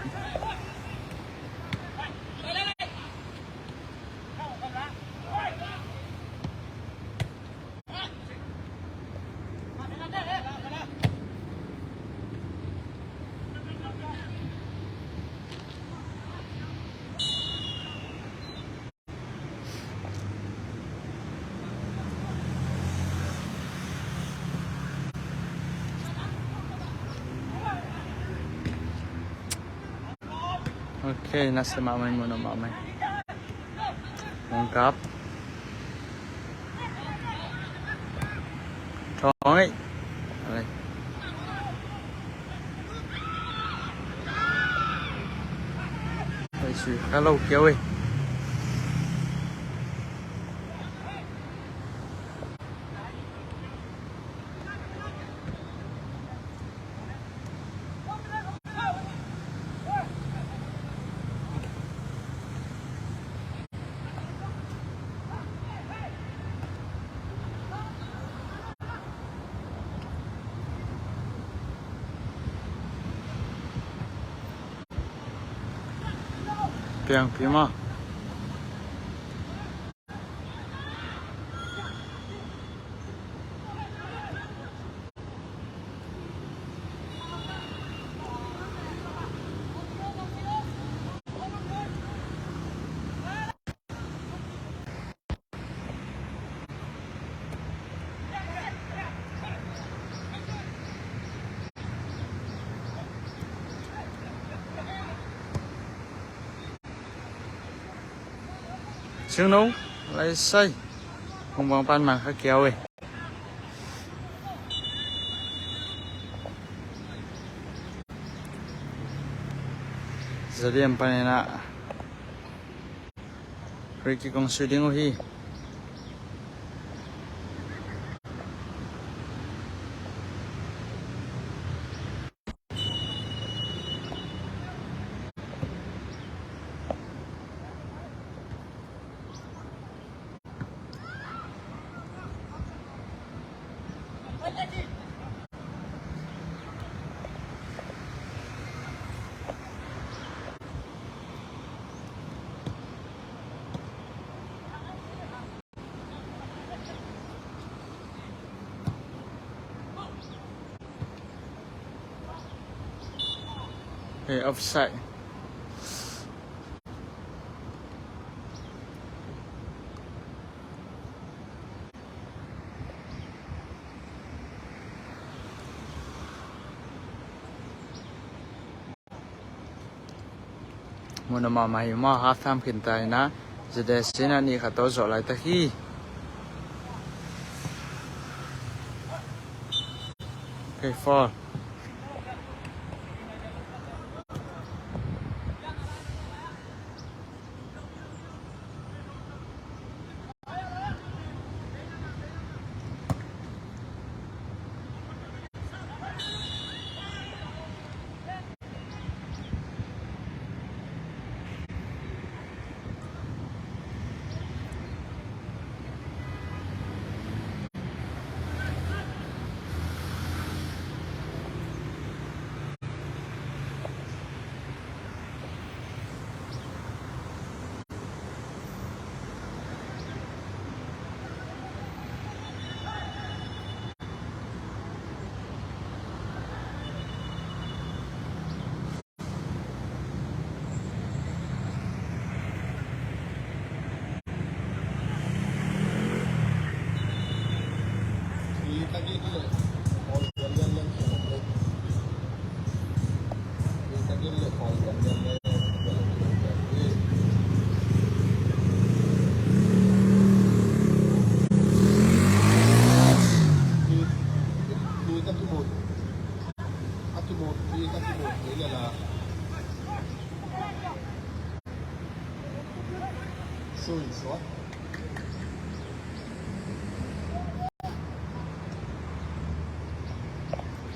Ok, nasia mahmah, mun a mahmah. Mong kap. Thong ei. Alai. Oi, sui ka lo kiau ei. Piang pi maw. Singno, lai sai. Hong bang pan mang kha kiau e. Zalian panin ah free kick hong sui ding uh hi. Hey, offside. Mun a mahmah hi maw, half time khin ta hi na, Zades in a nih khat tawh zawh laitak hi. Okay, foul.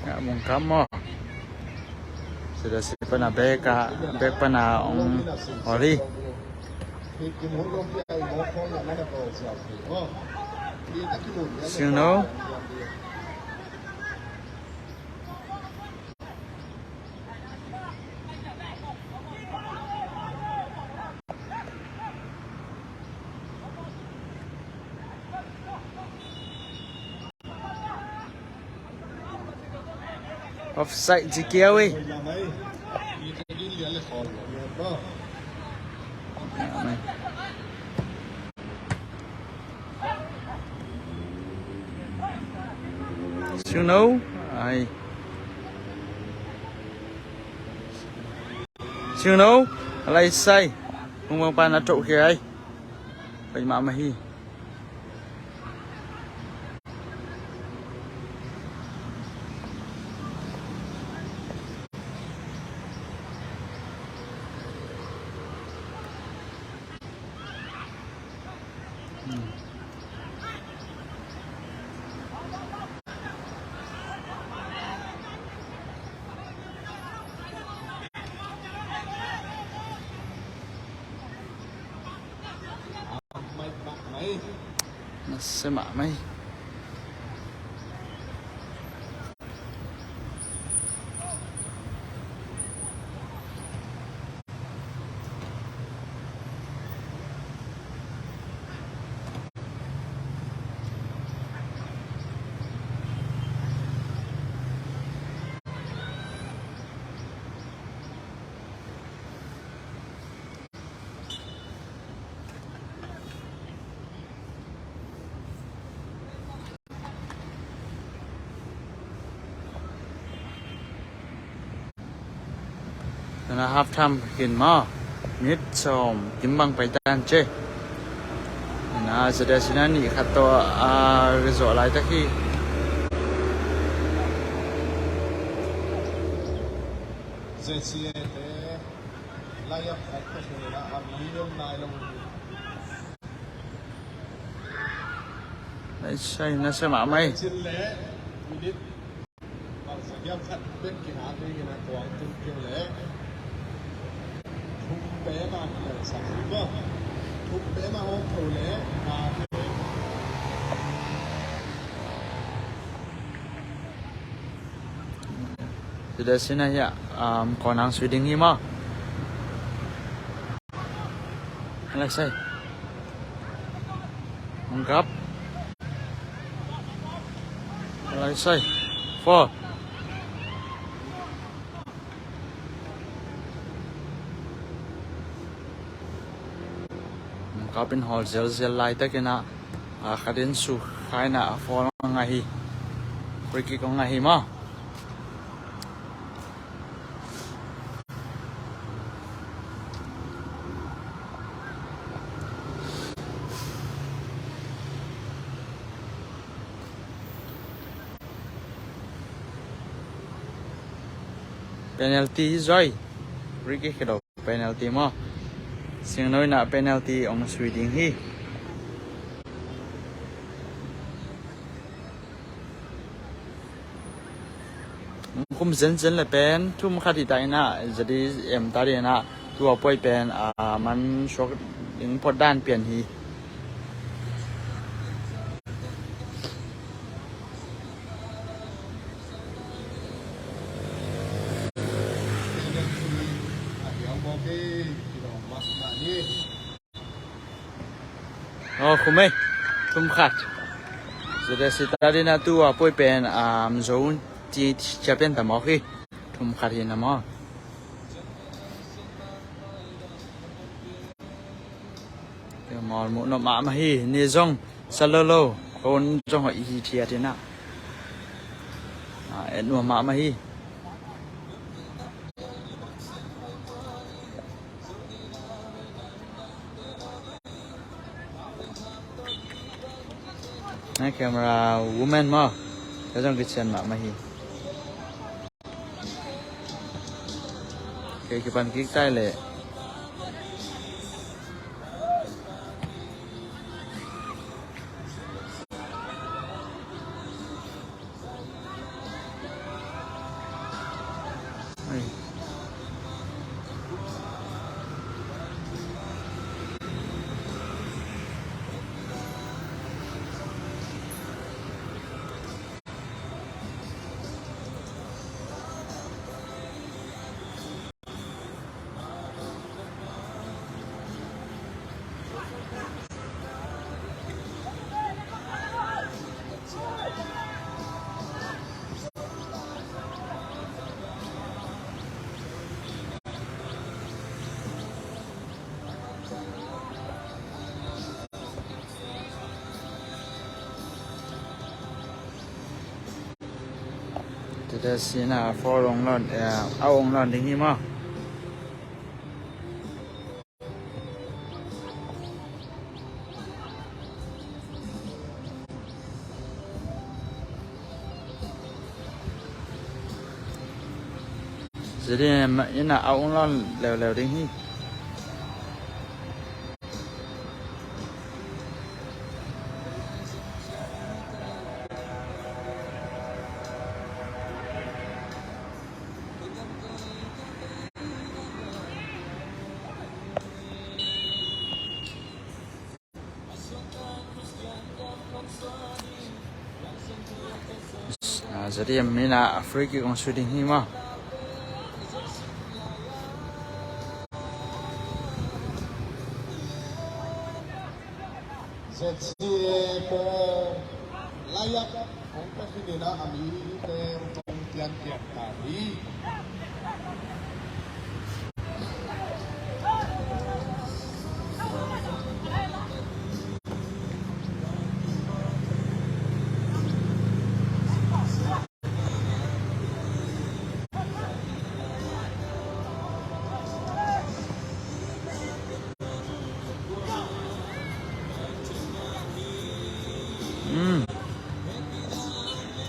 Ngah mungkam maw. Sida si pana bek a, bek pana ong oli. Singno. Offside ci kiau ei. Singno ai. Singno a lai sai. Hong bang pan a toh khia ai. Pai mahmah hi. Nasia mahmah hi. Tuna half time khin maw, minute sawm kim bang pai tan ci. Tuna ZSC in a nih khat tawh a result laitak hi. ZCA te lai-up khat ka hnena a mi liam nai lo. Ai, sai nasia mahmah hi. Cin le minute bangzah giam khat bek kina kei kina kuang tun keu le. Thum pe ma kina sa thum pe ma hong tho le. Tida sina ya, um, konang sui ding hi maw. Alai sai. Mangkap. Alai sai. Four. Mangkap in hawl zelzel laitak in a, a, khat in sukha in a, a foul a ngah hi. Free kick a ngah hi maw. Penalty hi zaw. Free kick hi lo. Penalty maw. Singno in a penalty hong sui ding hi. Kum zenzen le pen thum khat hi ta in a, ZDM ta ding in a, tua poi pen, a, man suak ding phot dan pian hi. Aw, khum ei. Thum khat. ZSC ta ding a tua poi pen, um, zone ci, ci a pian ta mawk hi. Thum khat hi na maw. Mawl muh nop mahmah hi. Ni zong sa lo lo. Kon zong hoih hi thiat hi na. A, et nuam mahmah hi. Na camera woman maw. Ka zong kician mahmah hi. Kei kipan kik tai leh. Tua sin a foul ong lawn, eh, a ong lawn ding hi maw. Zedin in a ong lawn leuleu ding hi. Ah, Zedin in a free kick ong sui ding hi maw. Zedin, eh, ko layak ong pek hi ni na a mi te ong pian pian ta hi. Hmm.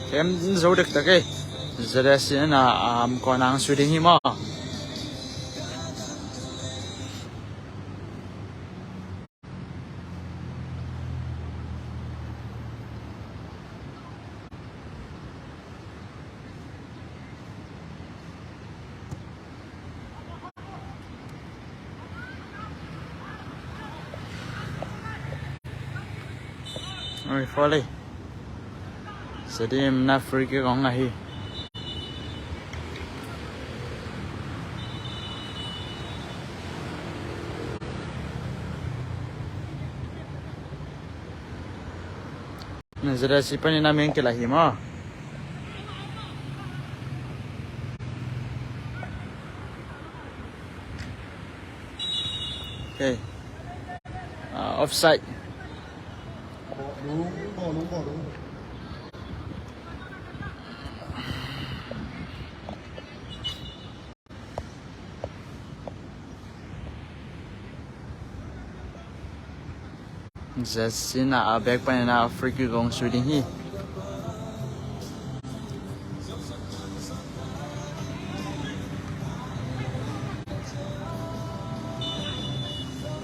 Kem zo dektak ei. Zedin in a, um, kawna ong sui ding hi maw. Oi, foul ei. Zedin in a free kick ong ngah hi. Na Zedin panin a meng kila hi maw. Okay. Ah, offside. Zedin in a back panin a free kick ong sui ding hi.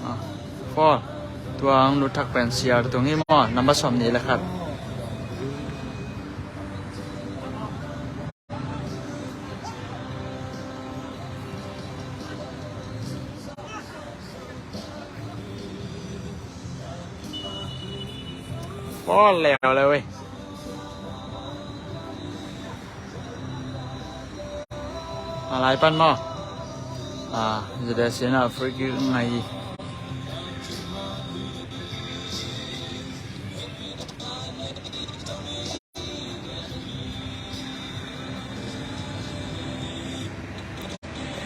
Ah, foul. Tua ong lut thak pen C R tung hi maw, number sawmnih le khat. Foul leuleu ei. A lai pan maw. Ah, Zedin in a free kick ngah hi.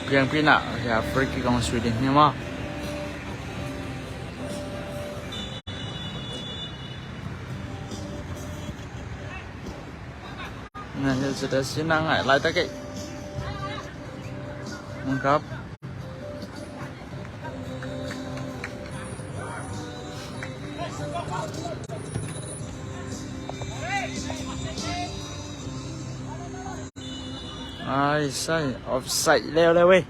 Piangpi in a, ya, free kick ong sui ding hi maw. Na hi Zedin in a ngai laitak ei. Mungkap. Ai sai, offside leuleu ei.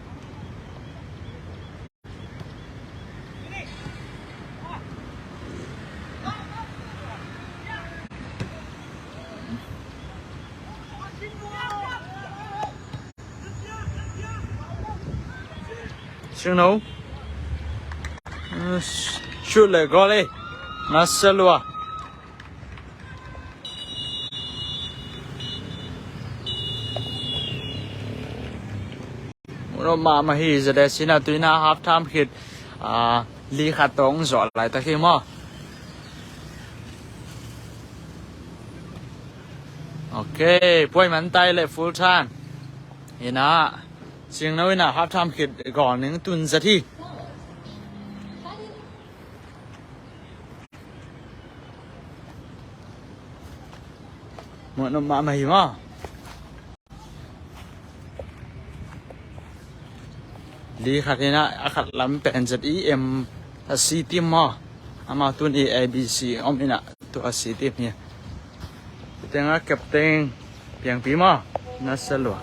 Singno. Shoot le goal ei. Nasa lua. Muh nop mahmah hi, Zedin in a tu in a half time khit, ah, li khat tawh ong zawh laitak hi maw. Ok, puai man tai le full time. In a, Singno in a half time khit goal ning tun zat hi. Muh nop mahmah hi maw. Hi khat hi na, a khat lam pen Z E M a C team maw. Amau tuni A B C om hi na, tua C team hi. Tengah captain piangpi maw, na sa lua.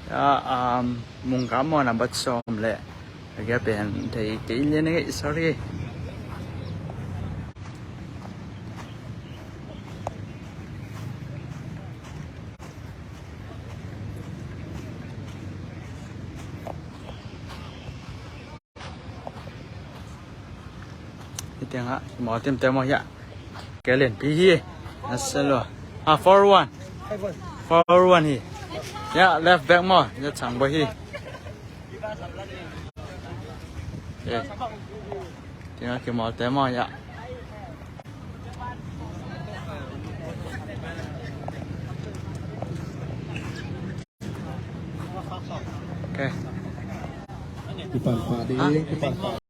Ya, um, mungka maw, nambat sawm le. Lagi pen thei kei lian ngei, sorry. Hi tengah, maw, team te maw, ya. Kei lianpi hi. Na sa lua. Ah, four one. Four one hi. Ya, left back maw, ya, chang ba hi. Eh. Tengah kimawl te maw, ya. Okay. Kipan pah ding, kipan pah.